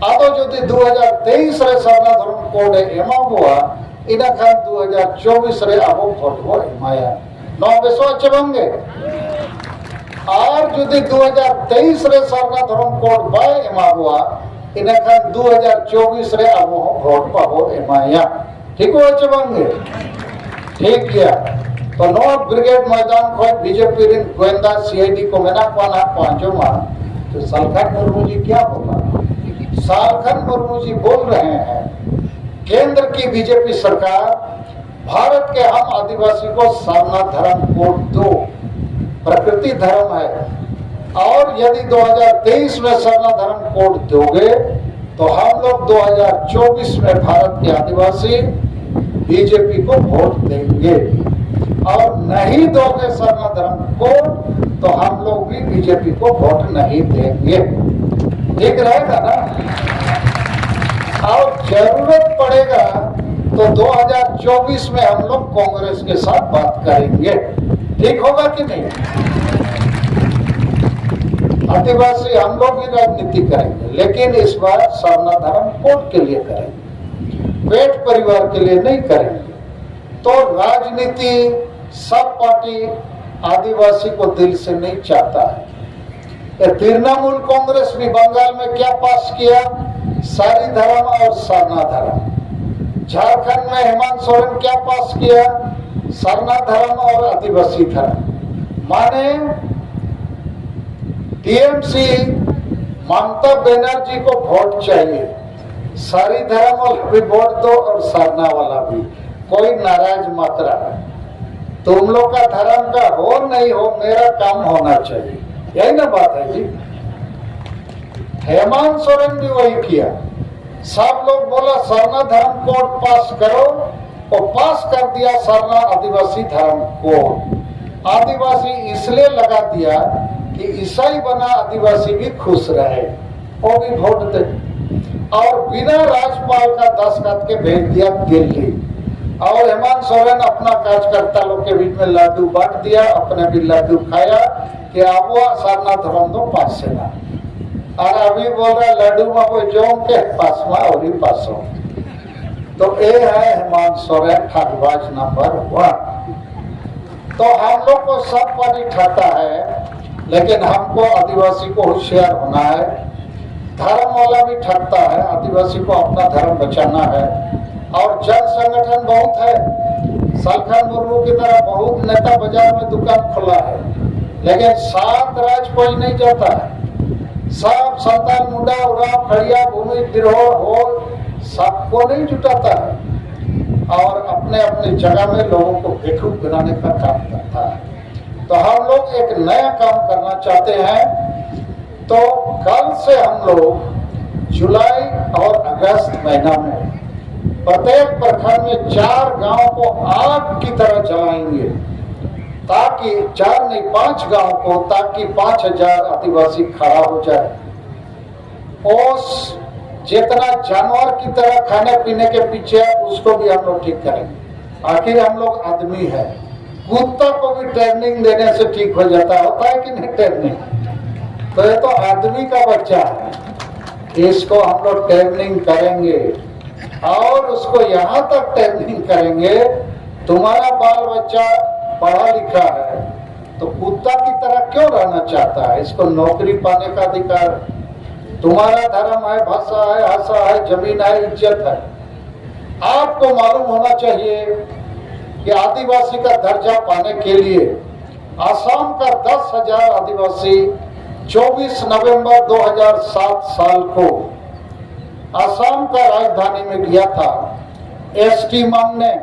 ᱟᱫᱚ ᱡᱩᱫᱤ ᱫᱩ ᱦᱟᱡᱟᱨ ᱛᱮᱭᱤᱥ ᱨᱮ ᱥᱟᱨᱱᱟ ᱫᱷᱚᱨᱚᱢ ᱠᱳᱰ ᱮ ᱮᱢᱟ ᱵᱚᱣᱟ, ᱤᱱᱟᱹᱠᱷᱟᱱ ᱫᱩ ᱦᱟᱡᱟᱨ ᱪᱚᱵᱵᱤᱥ ᱨᱮ ᱟᱵᱚ ᱵᱷᱳᱴ ᱵᱚ ᱮᱢᱟᱭᱟ᱾ ᱱᱚᱣᱟ ᱵᱮᱥᱚᱜᱼᱟ ᱪᱮ ᱵᱟᱝᱜᱮ? ᱟᱨ ᱡᱩᱫᱤ ᱫᱩ ᱦᱟᱡᱟᱨ ᱛᱮᱭᱤᱥ ᱨᱮ ᱥᱟᱨᱱᱟ ᱫᱷᱚᱨᱚᱢ ᱠᱳᱰ ᱵᱟᱭ ᱮᱢᱟ ᱵᱚᱣᱟ, ᱤᱱᱟᱹᱠᱷᱟᱱ ᱫᱩ ᱦᱟᱡᱟᱨ ᱪᱚᱵᱵᱤᱥ ᱨᱮ ᱟᱵᱚ ᱦᱚᱸ ᱵᱷᱳᱴ ᱵᱟᱵᱚ ᱮᱢᱟᱭᱟ᱾ ᱴᱷᱤᱠᱚᱜᱼᱟ ᱪᱮ ᱵᱟᱝᱜᱮ? ᱴᱷᱤᱠ ᱜᱮᱭᱟ᱾ ᱛᱚ ᱱᱚᱣᱟ ᱵᱨᱤᱜᱮᱰ ᱢᱚᱭᱫᱟᱱ ᱠᱷᱚᱱ ᱵᱤᱡᱮᱯᱤ ᱨᱮᱱ ᱜᱚᱭᱮᱱᱫᱟ ᱥᱤᱟᱭᱰᱤ ᱠᱚ ᱢᱮᱱᱟᱜ ᱠᱚᱣᱟ ᱱᱟᱦᱟᱜ ᱠᱚ ᱟᱸᱡᱚᱢᱟ, ᱛᱚ ᱥᱟᱞᱠᱷᱟᱱ ᱢᱩᱨᱢᱩ ᱡᱤ ᱠᱭᱟ ᱵᱚᱞᱟ? ᱥᱟᱞᱠᱷᱟᱱ ᱢᱩᱨᱢᱩ ᱡᱤ ᱵᱚᱞ ᱨᱮᱦᱮ ᱦᱮᱸ, ᱠᱮᱱᱫᱨ ᱠᱤ ᱵᱤᱡᱮᱯᱤ ᱥᱚᱨᱠᱟᱨ ᱵᱷᱟᱨᱚᱛ ᱠᱮ ᱦᱟᱢ ᱟᱹᱫᱤᱵᱟᱹᱥᱤ ᱠᱚ ᱥᱟᱨᱱᱟ ᱫᱷᱚᱨᱚᱢ ᱠᱳᱰ ᱫᱚ ᱯᱨᱟᱠᱨᱤᱛᱤᱠ ᱫᱷᱚᱨᱚᱢ ᱦᱮ, ᱟᱨ ᱡᱩᱫᱤ ᱫᱩ ᱦᱟᱡᱟᱨ ᱛᱮᱭᱤᱥ ᱢᱮ ᱥᱟᱨᱱᱟ ᱫᱷᱚᱨᱚᱢ ᱠᱳᱰ ᱫᱳᱜᱮ, ᱛᱚ ᱦᱟᱢ ᱞᱳᱜ ᱫᱩ ᱦᱟᱡᱟᱨ ᱪᱚᱵᱵᱤᱥ ᱢᱮ ᱵᱷᱟᱨᱚᱛ ᱠᱮ ᱟᱹᱫᱤᱵᱟᱹᱥᱤ ᱵᱤᱡᱮᱯᱤ ᱠᱳ ᱵᱷᱳᱴ ᱫᱮᱝᱜᱮ, ᱟᱨ ᱱᱟᱦᱤ ᱫᱳᱜᱮ ᱥᱟᱨᱱᱟ ᱫᱷᱚᱨᱚᱢ ᱠᱳᱰ, ᱛᱚ ᱦᱟᱢ ᱞᱳᱜ ᱵᱷᱤ बीजेपी को वोट नहीं देंगे। ठीक रहेगा ना? और जरूरत पड़ेगा तो दो हज़ार चौबीस में हम लोग कांग्रेस के साथ बात करेंगे। ठीक होगा कि नहीं? आदिवासी हम लोग भी राजनीति करेंगे, लेकिन इस बार सरना धर्म कोड के लिए करेंगे, पेट परिवार के लिए नहीं करेंगे। तो राजनीति, सब पार्टी आदिवासी को दिल से नहीं चाहता है। ये तृणमूल कांग्रेस भी बंगाल में क्या पास किया? सारी धर्म और सरना धर्म। झारखंड में हेमंत सोरेन क्या पास किया? सरना धर्म और आदिवासी धर्म। माने टीएमसी, ममता बनर्जी को वोट चाहिए, सारी धर्म वाला भी वोट दो और सरना वाला भी। कोई नाराज मत रहा। तुम लोग का धर्म का हो नहीं हो, मेरा काम होना चाहिए। यही ना बात है जी। हेमंत सोरेन भी वही किया। सब लोग बोला सरना धर्म कोड पास करो, वो पास कर दिया सरना आदिवासी धर्म कोड। आदिवासी इसलिए लगा दिया कि ईसाई बना आदिवासी भी खुश रहे, वो भी वोट दे। और बिना राज्यपाल का दस्तखत के भेज दिया दिल्ली। और हेमंत सोरेन अपना कार्यकर्ता लोग के बीच में लड्डू बांट दिया, अपने भी लड्डू खाया कि अब वो सरना धर्म तो पास से ना। और अभी बोल रहा लड्डू में कोई जोम के पास में और ही पास हो। तो ये है हेमंत सोरेन ठगबाज नंबर वन। तो हम लोग को सब पार्टी ठगता है, लेकिन हमको आदिवासी को होशियार होना है। धर्म वाला भी ठगता है, आदिवासी को अपना धर्म बचाना है। और जन संगठन बहुत है, सलखन मुर्मू की तरह बहुत नेता बाजार में दुकान खोला है, लेकिन सात राज कोई नहीं जाता है। सब संताल, मुंडा, उरांव, खड़िया, भूमि, बिरहोर, होल, सबको नहीं जुटाता है और अपने अपने जगह में लोगों को बेवकूफ बनाने का काम करता है। तो हम लोग एक नया काम करना चाहते हैं। तो कल से हम लोग जुलाई और अगस्त महीना में प्रत्येक प्रखंड में चार गांव को आग की तरह जलाएंगे। ताकि चार नहीं, पांच गांव को, ताकि पांच हजार आदिवासी खड़ा हो जाए। उस जितना जानवर की तरह खाने पीने के पीछे है, उसको भी हम लोग ठीक करेंगे। आखिर हम लोग आदमी है, कुत्ता को भी ट्रेनिंग देने से ठीक हो जाता है, होता है कि नहीं ट्रेनिंग? तो ये तो आदमी का बच्चा है, इसको हम लोग ट्रेनिंग करेंगे और उसको यहाँ तक ट्रेनिंग करेंगे, तुम्हारा बाल बच्चा पढ़ा लिखा है तो कुत्ता की तरह क्यों रहना चाहता है? इसको नौकरी पाने का अधिकार, तुम्हारा धर्म है, भाषा है, आशा है, जमीन है, इज्जत है। आपको मालूम होना चाहिए कि आदिवासी का दर्जा पाने के लिए आसाम का दस हजार आदिवासी चौबीस नवंबर दो हज़ार सात साल को आसाम का राजधानी में गया था एसटी मांगने।